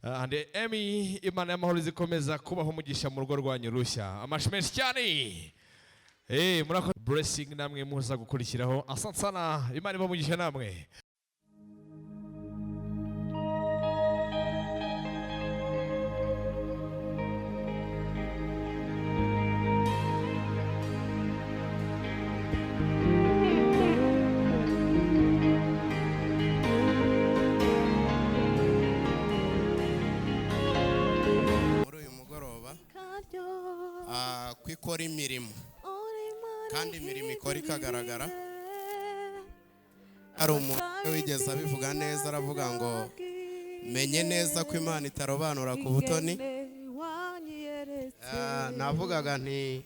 and Emmy. Imana y'amahoro izikomeza kubaho umugisha mu rugo rwanyu rushya. Amashi menshi cyane. Murakoze. Blessing namwe muza gukurikiraho. Asante sana. Imana ibahe umugisha namwe. Muri uyu mugoroba ko ikora imirimo, kandi imirimo ikora ikagaragara. Hari umuntu wigeze abivuga neza, aravuga ngo menye neza ko Imana itarobanura ku butoni. Navugaga nti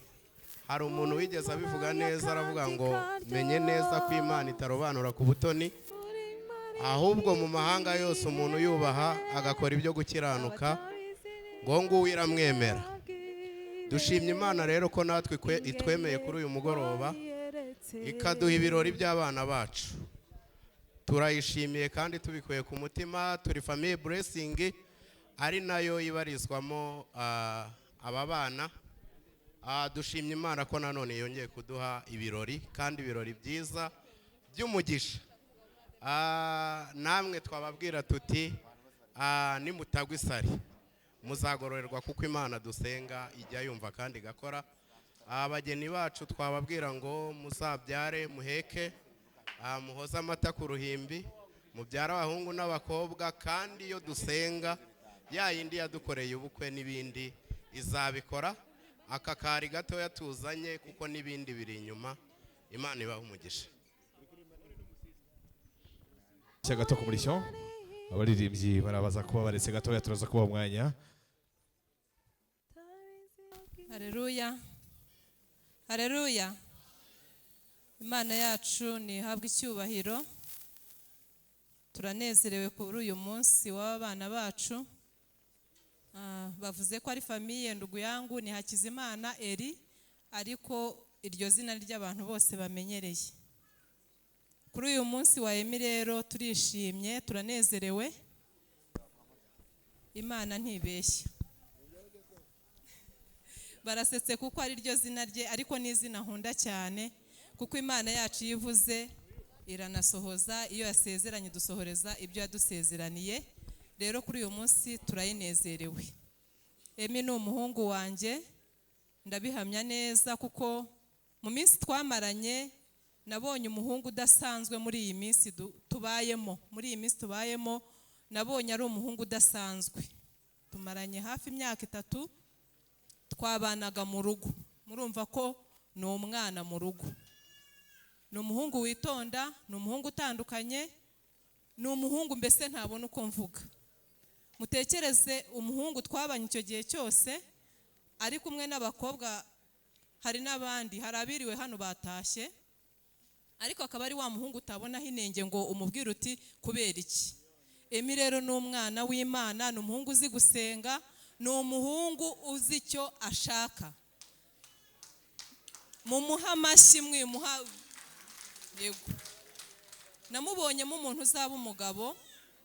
hari umuntu wigeze abivuga neza, aravuga ngo menye neza ko Imana itarobanura ku butoni, ahubwo mu mahanga yose umuntu yubaha agakora ibyo gukiranuka, ngo nguwo iramwemera. Dushimye Imana rero ko natwe itwemeye kuri uyu mugoroba, ikaduha ibirori by'abana bacu. Turayishimiye kandi tubikuye ku mutima. Turi famille Blessing, ari nayo ibarizwamo aba bana. Dushimye Imana ko nanone yongeye kuduha ibirori, kandi ibirori byiza by'umugisha. Namwe twababwira tuti nimutagwa isari muzagororerwa, kuko Imana dusenga ijya yumva kandi igakora. Abageni bacu twababwira ngo muzabyare muheke, muhoze amata ku ruhimbi, mubyare abahungu n'abakobwa, kandi iyo dusenga ya yindi yadukoreye ubukwe n'ibindi izabikora. Aka kari gatoya tuzanye kuko n'ibindi biri inyuma. Imana ibahe umugisha. Gato ku murishyo, abaririmbyi barabaza kuba baretse gatoya, turaza kubaha umwanya. Haleluya, haleluya. Imana yacu ntihabwe icyubahiro. Turanezerewe kuri uyu munsi w'abana bacu. Bavuze ko ari famille ndugu yangu ni Hakizimana Eri, ariko iryo zina ry'abantu bose bamenyereye. Kuri uyu munsi wa Emmy rero turishimye, turanezerewe. Imana ntibeshya. Barasetse kuko ari ryo zina rye, ariko ni izina nkunda cyane, kuko Imana yacu yivuze iranasohoza, iyo yasezeranye dusohoreza ibyo yadusezeraniye. Rero kuri uyu munsi turayinezerewe. Emmy ni umuhungu wanjye, Ndabihamya neza kuko mu minsi twamaranye nabonye umuhungu udasanzwe muri iyi minsi tubayemo. Muri iyi minsi tubayemo nabonye ari umuhungu udasanzwe. Tumaranye hafi imyaka 3, twabanaga mu rugo. Murumva ko ni umwana mu rugo. Ni umuhungu witonda, ni umuhungu utandukanye, ni umuhungu mbese ntabona uko mvuga. Mutekereze umuhungu twabanye icyo gihe cyose ari kumwe n'abakobwa, hari n'abandi, hari abiriwe hano batashye, ariko akaba ari wa muhungu utabonaho inenge ngo umubwire uti kubera iki. Emi rero ni umwana w'Imana, ni umuhungu uzi gusenga, ni umuhungu uzi icyo ashaka. Mumuha amashyi, mwimuha yego. Namubonyemo umuntu uzaba umugabo,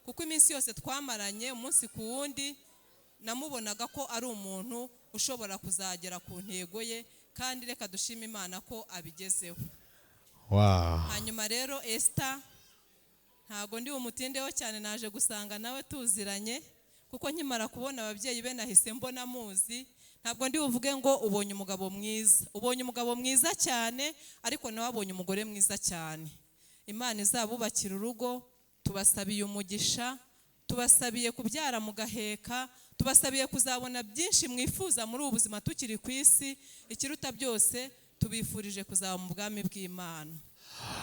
kuko iminsi yose twamaranye umunsi ku wundi namubonaga ko ari umuntu ushobora kuzagera ku ntego ye, kandi reka dushime Imana ko abigezeho. Wow. Hanyuma rero Esther, ntago ndi bumutindeho cyane, naje gusanga nawe tuziranye, kuko nkimara kubona ababyeyi be nahise mbona muzi. Ntabwo ndi buvuge ngo ubonye umugabo mwiza, ubonye umugabo mwiza cyane, ariko nawe abonye umugore mwiza cyane. Imana izabubakira urugo, tubasabiye umugisha, tubasabiye kubyara mugaheka, tubasabiye kuzabona byinshi mwifuza muri ubu buzima tukiri ku isi. Ikiruta byose tubifurije kuzaba mu bwami bw'Imana.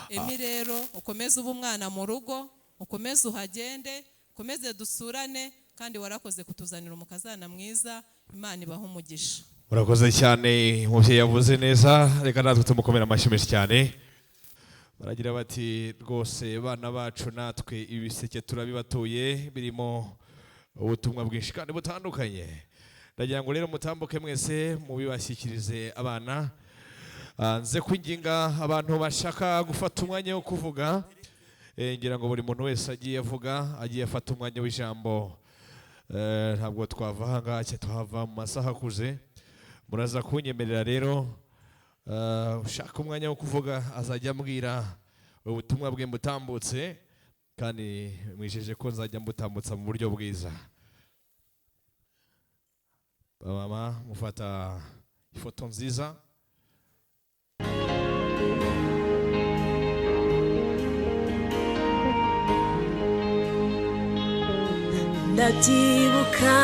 Emi rero ukomeze ube umwana mu rugo, ukomeze uhagende, ukomeze dusurane, kandi warakoze kutuzanira umukazana mwiza. Imana ibahe umugisha. Murakoze cyane, umubyeyi yavuze neza, reka natwe tumukomere amashyi menshi cyane. Baragira bati rwose bana bacu natwe ibiseke turabibatuye, birimo ubutumwa bwinshi kandi butandukanye. Ndagira ngo rero mutambuke mwese mubibashyikirize abana. Nze kwinginga abantu bashaka gufata umwanya wo kuvuga, ngira ngo buri muntu wese agiye avuga, agiye afata umwanya w'ijambo. Ntabwo twava aha ngaha, tuhava mu masaha akuze. Muraza kunyemerera rero, ushaka umwanya wo kuvuga azajya ambwira ubutumwa bwe mbutambutse, kandi mwijeje ko nzajya mbutambutsa mu buryo bwiza. Mama mufata ifoto nziza. Ndabyibuka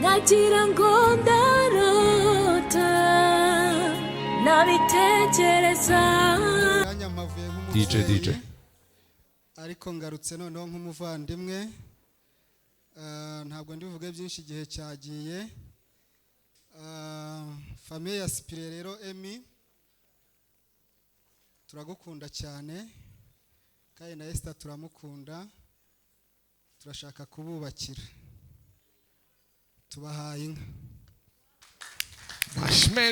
nagira ngo ndarota, nabitekereza. DJ DJ. Ariko ngarutse noneho nk'umuvandimwe. Ntabwo ndibuvuge byinshi, igihe cyagiye. Famille ya Sipire rero, Emi turagukunda cyane, kandi na Esther turamukunda, turashaka kububakira, tubahaye inka.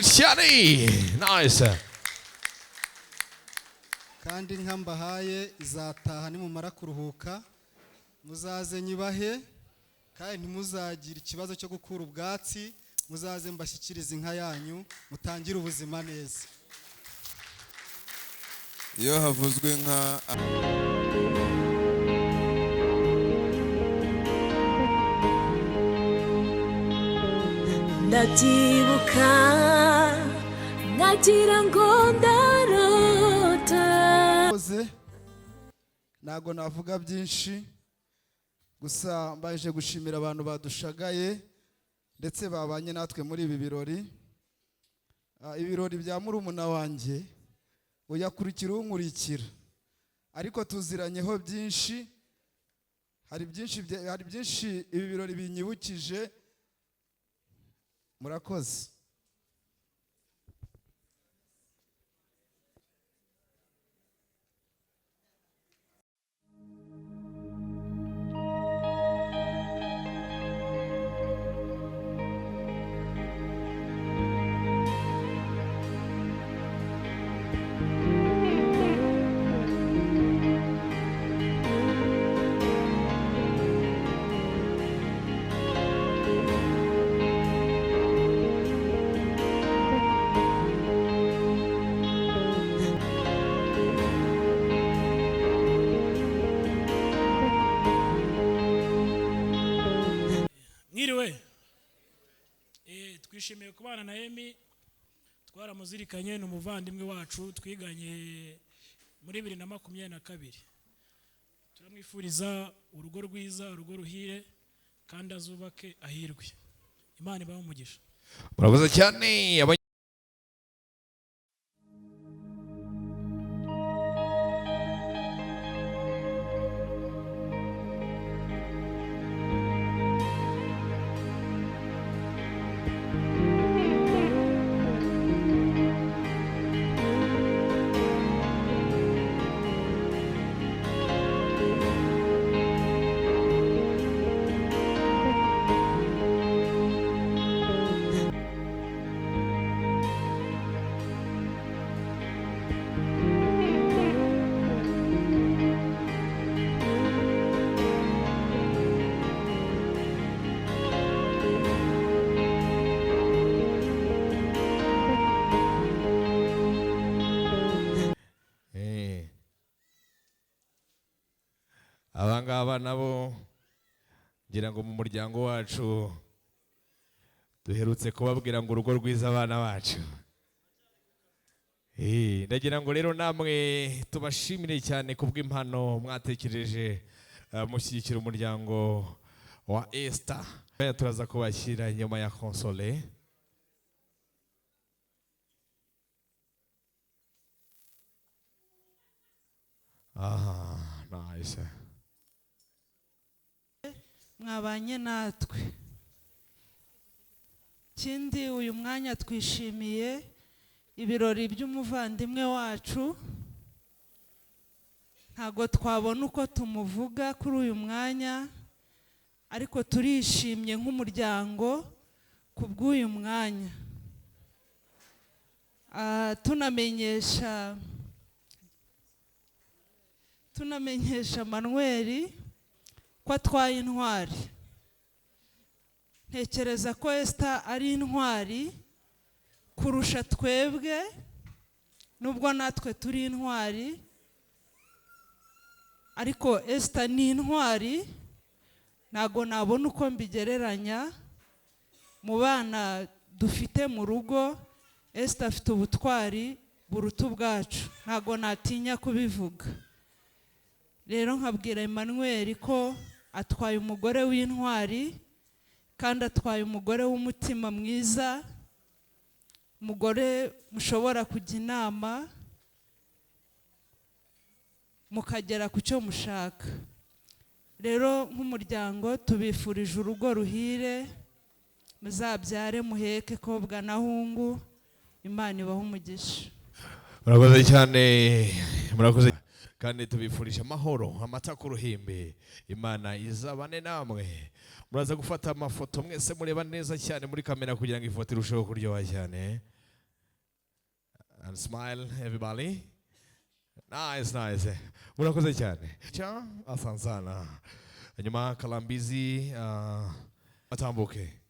Cyane, nice. Kandi inka mbahaye izataha nimumara kuruhuka, muzaze nyibahe, kandi ntimuzagire ikibazo cyo gukura ubwatsi, muzaze mbashyikirize inka yanyu, mutangire ubuzima neza. Iyo havuzwe inka. Ndabyibuka nagira ngo ndarota. Ntabwo navuga byinshi, gusa mbaje gushimira abantu badushagaye ndetse babanye natwe muri ibi birori. Ibirori bya murumuna wanjye uyakurikira unkurikira, ariko tuziranyeho byinshi. Hari byinshi ibi birori binyibukije. Murakoze. Twishimiye kubana na Emi, twaramuzirikanye, ni umuvandimwe wacu twiganye muri 2022. Turamwifuriza urugo rwiza, urugo ruhire, kandi azubake ahirwe. Imana ibahe umugisha. Murakoze cyane. Abangaba nabo ngira ngo mu muryango wacu duherutse kubabwira ngo urugo rwiza abana bacu. Ndagira ngo rero namwe tubashimire cyane kubw'impano mwatekereje, mushyigikira umuryango wa Esther. Turaza kubashyira nyuma ya Console. Nice. Mwabanye natwe. Kindi uyu mwanya twishimiye ibirori by'umuvandimwe wacu. Ntago twabona uko tumuvuga kuri uyu mwanya, ariko turishimye nk'umuryango kubw'uyu mwanya. Tunamenyesha Manuel ko atwaye intwari. Ntekereza ko Esther ari intwari kurusha twebwe, nubwo natwe turi intwari, ariko Esther ni intwari, ntago nabona uko mbigereranya. Mu bana dufite mu rugo, Esther afite ubutwari buruta ubwacu, ntago natinya kubivuga. Rero nkabwira Emmanuel ko atwaye umugore w'intwari, kandi atwaye umugore w'umutima mwiza, umugore mushobora kujya inama mukagera ku cyo mushaka. Rero nk'umuryango tubifurije urugo ruhire, muzabyare muheke kobwa na hungu. Imana ibahe umugisha. Murakoze cyane, murakoze. Kandi tubifurije amahoro, amata ku ruhimbi. Imana izabane namwe. Muraza gufata amafoto mwese mureba neza cyane muri kamera kugira ngo ifoto irusheho kuryoha cyane. And smile everybody. Nice, nice. Murakoze cyane. Cha, asante sana. Hanyuma Kalambizi batambuke.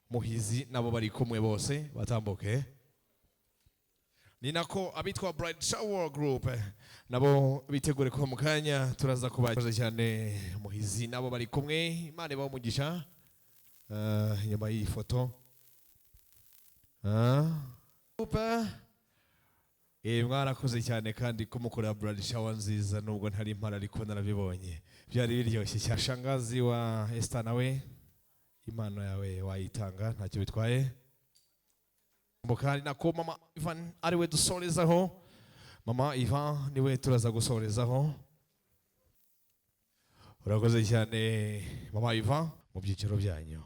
Muhizi nabo bari kumwe bose batambuke. Ni nako abitwa Bright Shower Group nabo bitegure ko mu kanya turaza kubakoze cyane. Muhizi nabo bari kumwe, Imana ibahe umugisha. Nyuma y'iyi foto mwarakoze cyane kandi kumukorera Bright Shower nziza, nubwo ntari impara ariko narabibonye byari biryoshye cyane. Shangazi wa Esther nawe impano yawe wayitanga ntacyo bitwaye. Mbokari nako mama Ivan ariwe dusorezaho. Mama Ivan niwe turaza gusorezaho. Urakoze cyane mama Ivan mu byiciro byanyu.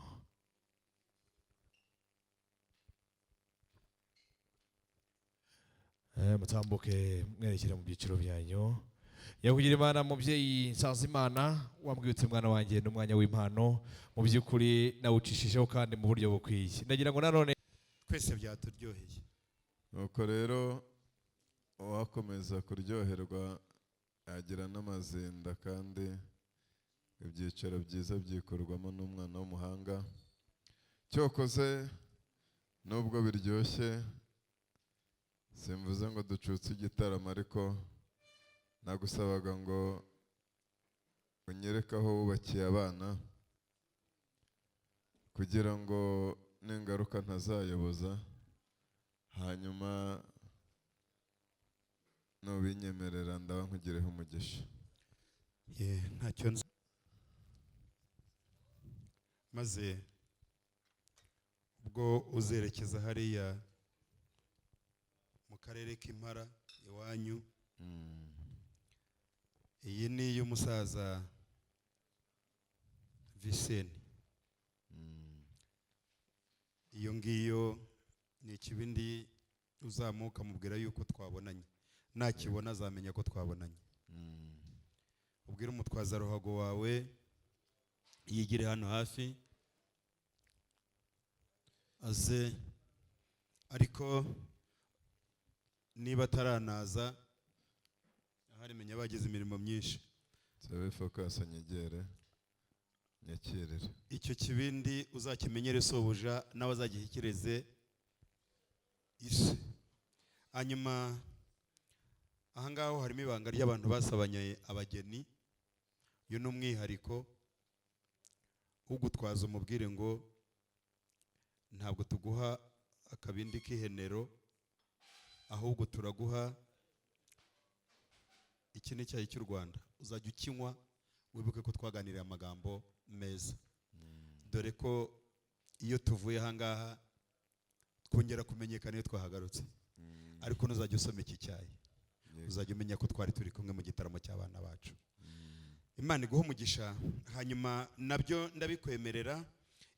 Mutambuke mwerekere mu byiciro byanyu. Yakugira Imana mubyeyi Nsanzimana, wambwitse mwana wanjye n'umwanya w'impano mu by'ukuri nawucishijeho kandi mu buryo bukwiye. Ndagira ngo nanone twese byaturyoheye. Nuko rero uwakomeza kuryoherwa yagira n'amazinda, kandi ibyicaro byiza byikorwamo n'umwana w'umuhanga. Cyokoze nubwo biryoshye simvuze ngo ducutse igitaramo, ariko nagusabaga ngo unyereke aho wubakiye abana kugira ngo n'ingaruka ntazayoboza, hanyuma nubinyemerera ndaba nkugireho umugisha. Ye, ntacyo nzi. Maze ubwo uzerekeza hariya mu karere k'Impara iwanyu, iyi ni iy'umusaza Viseni. Iyo ngiyo ni ikibindi uzamuka mubwira yuko twabonanye, nakibona azamenya ko twabonanye. Ubwire umutwaza ruhago wawe yigire hano hafi aze, ariko niba ataranaza ahari menya bagize imirimo myinshi. Sabe focus anyegere nyakirire. Icyo kibindi uzakimenyere sobuja nawe azagishyikirize isi. Hanyuma aha ngaho harimo ibanga ry'abantu basabanye abageni. Uyu ni umwihariko ugutwaza umubwire ngo ntabwo tuguha akabindi k'ihenero, ahubwo turaguha iki ni icyayi cy'u Rwanda, uzajya ukinywa wibuke ko twaganiriye amagambo meza. Dore ko iyo tuvuye aha ngaha twongera kumenyekana iyo twahagarutse, ariko ntuzajya usoma iki cyayi, uzajya umenya ko twari turi kumwe mu gitaramo cy'abana bacu. Imana iguhe umugisha. Hanyuma nabyo ndabikwemerera,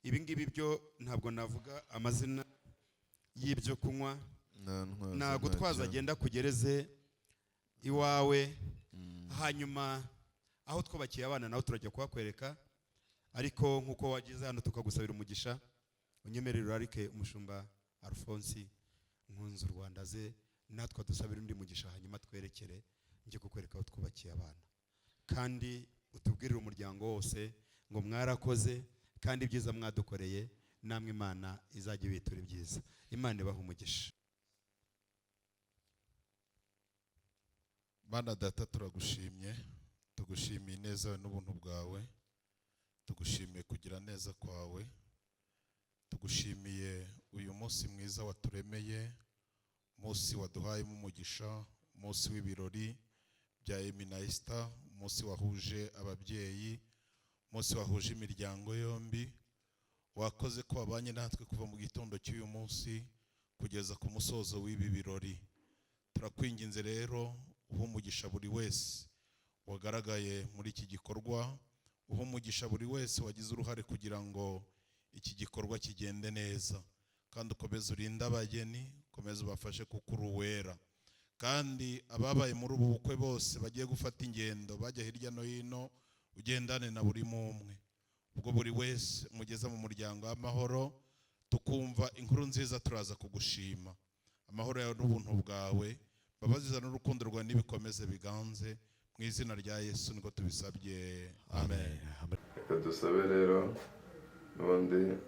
ibi ngibi byo ntabwo navuga amazina y'ibyo kunywa, nagutwaza agenda kugereze iwawe. Hanyuma aho twubakiye abana naho turajya kuhakwereka, ariko nkuko wagize hano tukagusabira umugisha, unyemerere urarike umushumba Alphonse Nkunzu Rwanda ze natwe dusabira undi mugisha, hanyuma twerekere njye kukwereka aho twubakiye abana, kandi utubwirire umuryango wose ngo mwarakoze kandi ibyiza mwadukoreye, namwe Imana izajya ibitura ibyiza. Imana ibahe umugisha. Bana data, turagushimye, tugushimiye ineza n'ubuntu bwawe, tugushimiye kugira neza kwawe, tugushimiye uyu munsi mwiza waturemeye, umunsi waduhayemo umugisha, umunsi w'ibirori bya Emmy na Esther, umunsi wahuje ababyeyi, umunsi wahuje imiryango yombi. Wakoze ko wabanye natwe kuva mu gitondo cy'uyu munsi kugeza ku musozo w'ibi birori. Turakwinginze rero uhe umugisha buri wese wagaragaye muri iki gikorwa, uhe umugisha buri wese wagize uruhare kugira ngo iki gikorwa kigende neza, kandi ukomeze urinde abageni, ukomeze ubafashe kuko uri uwera. Kandi ababaye muri ubu bukwe bose bagiye gufata ingendo bajya hirya no hino, ugendane na buri umwe, ubwo buri wese mugeza mu muryango w'amahoro, tukumva inkuru nziza, turaza kugushima. Amahoro yawe n'ubuntu bwawe, mbabazi n'urukundo rwawe nibikomeze biganze, mu izina rya Yesu niko tubisabye, amen. Reka dusabe rero n'ubundi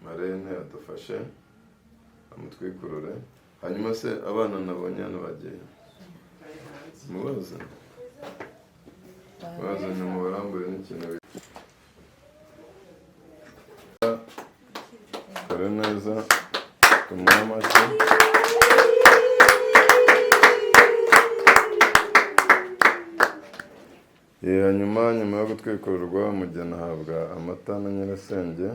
marene adufashe amutwikurure. Hanyuma se abana nabonye hano bagiye mubaze bazanye mubarambure n'ikintu kare neza, tumuhe amashyi. Hanyuma nyuma yo gutwikururwa umugeni ahabwa amata na nyirasenge.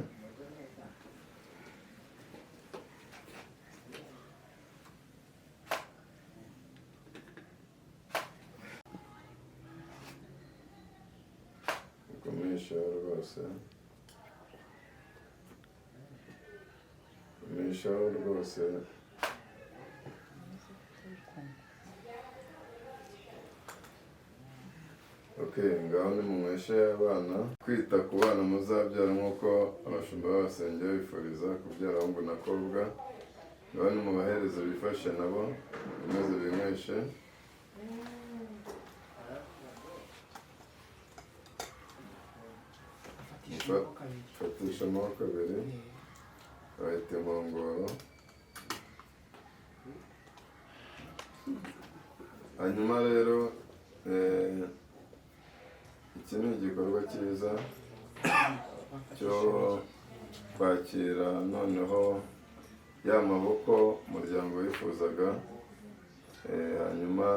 Ukomishaho rwose, ukomishaho rwose. Okay, ngaho nimunyweshe abana. Kwita ku bana muzabyara nk'uko abashumba babasengera bifuriza kubyara abahungu n'abakobwa, ngaho nimubahereze bifashe nabo maze binyweshe. Fatisha amaboko abiri, bahita inkongoro. Hanyuma rero iki ni igikorwa cyiza cyo Kwakira noneho ya maboko umuryango wifuzaga, hanyuma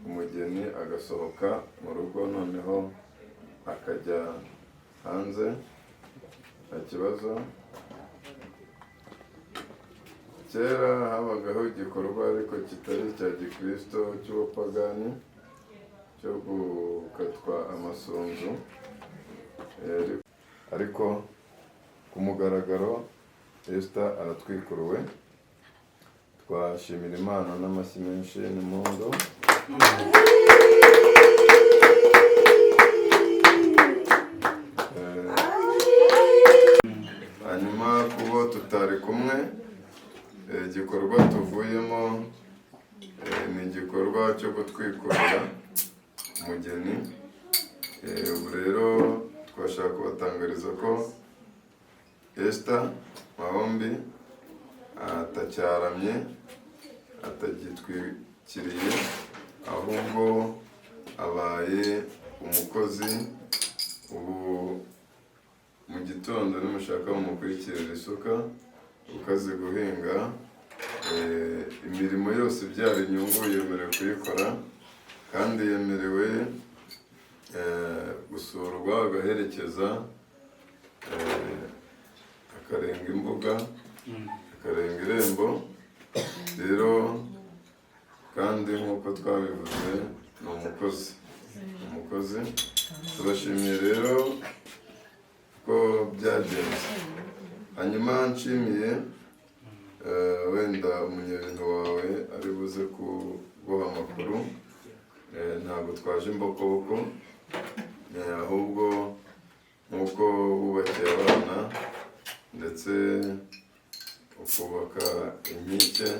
umugeni agasohoka mu rugo noneho akajya hanze nta kibazo. Kera habagaho igikorwa ariko kitari icya gikristo cy'ubupagani cyo gukatwa amasunzu, ariko ku mugaragaro Esther aratwikuruwe. Twashimira Imana n'amashyi menshi n'impundu. Hanyuma kubo tutari kumwe, igikorwa tuvuyemo ni igikorwa cyo gutwikurura umugeni. Ubu rero twashaka kubatangariza ko Esther Mahombi atacyaramye, atagitwikiriye, ahubwo abaye umukozi. Ubu mu gitondo nimushaka mumukurikirira isuka, ukaze guhinga, imirimo yose ibyara inyungu yemerewe kuyikora, kandi yemerewe gusurwa agaherekeza, akarenga imbuga, akarenga irembo. Rero kandi nk'uko twabivuze ni umukozi, umukozi. Tubashimiye rero ko byagenze. Hanyuma nshimiye wenda umunyabintu wawe ari buze kuguha amakuru. Ntabwo twaje imbokoboko, ahubwo nk'uko wubakiye abana ndetse ukubaka inkike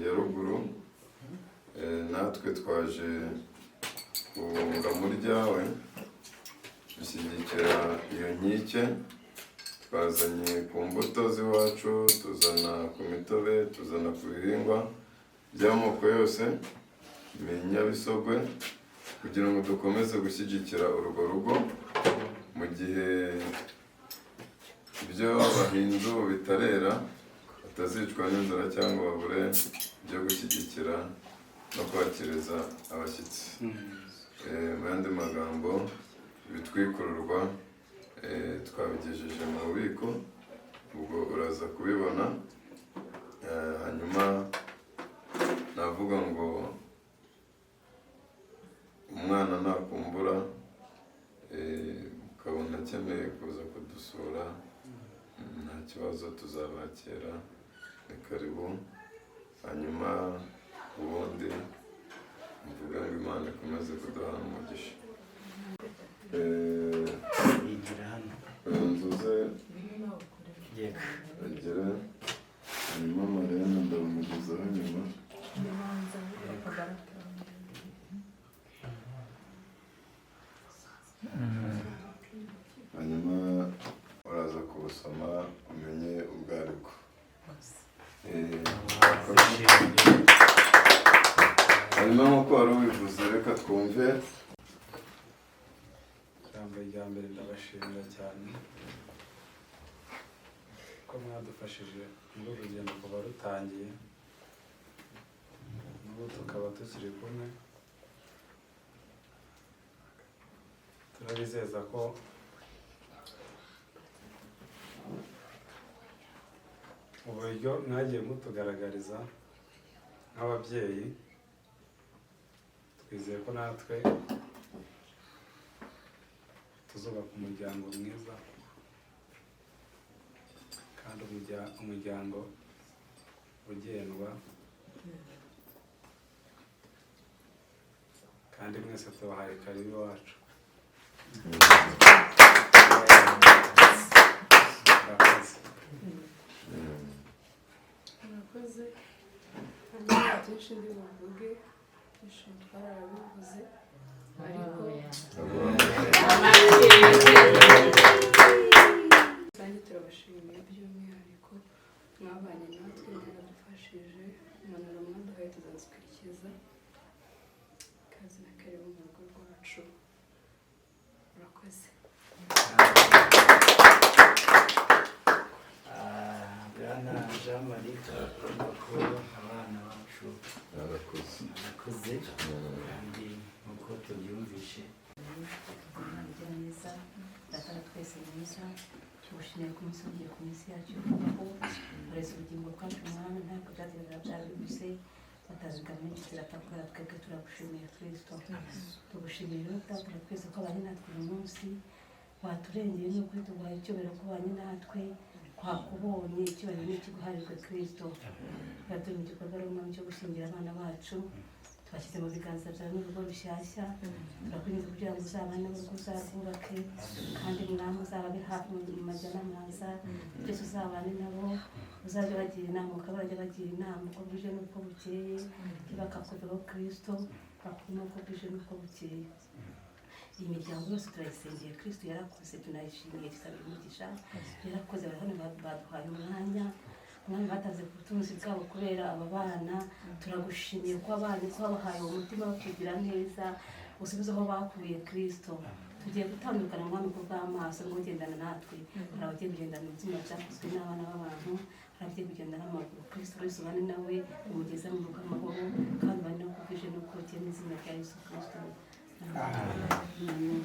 ya ruguru, natwe twaje kunga mu ryawe dushyigikira iyo nkike. Twazanye ku mbuto z'iwacu, tuzana ku mitobe, tuzana ku bihingwa by'amoko yose, ibinyabisogwe, kugira ngo dukomeze gushyigikira urwo rugo mu gihe ibyo bahinze ubu bitarera, batazicwa n'inzara cyangwa babure ibyo gushyigikira no kwakiriza abashyitsi. Mu yandi magambo, ibitwikururwa twabigejeje mu bubiko, ubwo uraza kubibona. Hanyuma navuga ngo umwana nakumbura, ukabona akeneye kuza kudusura, nta kibazo, tuzabakira, ni karibu. Hanyuma ubundi mvuga ngo Imana ikomeze kuduha umugisha. Nzuze agera, hanyuma Mariya ndamugezaho nyuma. Hanyuma uraza kubusoma umenye ubwo aribwo. Hanyuma nk'uko wari ubivuze, reka twumve. Ijambo rya mbere ndabashimira cyane ko mwadufashije muri uru rugendo kuva rutangiye, n'ubu tukaba tukiri kumwe. Turabizeza ko uburyo mwagiye mutugaragariza nk'ababyeyi, twizeye ko natwe tuzubaka umuryango mwiza kandi umuryango ugendwa, kandi mwese tubahaye karibu iwacu. Murakoze. Hanyuma byinshi ndi buvuge, byinshi twarabivuze, ariko rusange turabashimiye by'umwihariko mwabanye natwe, mwaradufashije, impanuro mwaduhaye tuzazikurikiza. Kazi na karibu mu rugo rwacu. Murakoze. mwiza, tugushimiye ku munsi ugiye ku minsi yacu yo kubaho, ureze ubugingo bwacu Mwami, ntabwo byageraga byarabiguze, batazigama menshi zirapfa kubera twebwe. Turagushimiye Kristo, tugushimiye rero Data twese ko abanye natwe uyu munsi, waturengeye n'ukuri, tuguhaye icyubahiro ko ubanye natwe, twakubonye, icyubahiro ni ikiguharirwe Kristo. Tukaba turi mu gikorwa rero Mwami cyo gushyingira abana bacu, tubashyize mu biganza byawe n'urugo rushyashya. Turakwinginze kugira ngo uzabane n'urugo, uzarwubake, kandi Mwami uzababe hafi mu majya n'amaza byose, uzabane nabo, uzajya bagira inama, ukaba barajya bagira inama uko bwije n'uko bukeye, ntibakakuveho Kristo, bakuma uko bwije n'uko bukeye. Iyi miryango yose turayisengeye Kristo, yarakoze, tunayishimiye, tusabira umugisha, yarakoze. Bari hano baduhaye umwanya Mwami, batanze ku butunzi bwabo kubera aba bana. Turagushimiye ko abana ko wabahaye uwo mutima wo kugira neza, usubize aho bakuye Kristo. Tugiye gutandukana Mwami ku bw'amaso, ngo ugendana natwe. Hari abagiye kugendana ibyuma byakozwe n'abana b'abantu, hari abagiye kugenda n'amaguru. Kristo wese ubane nawe, umugeze mu rugo amahoro, kandi ubane nawe uko bwije n'uko bukeye, mu izina rya Yesu Kristo. Amen.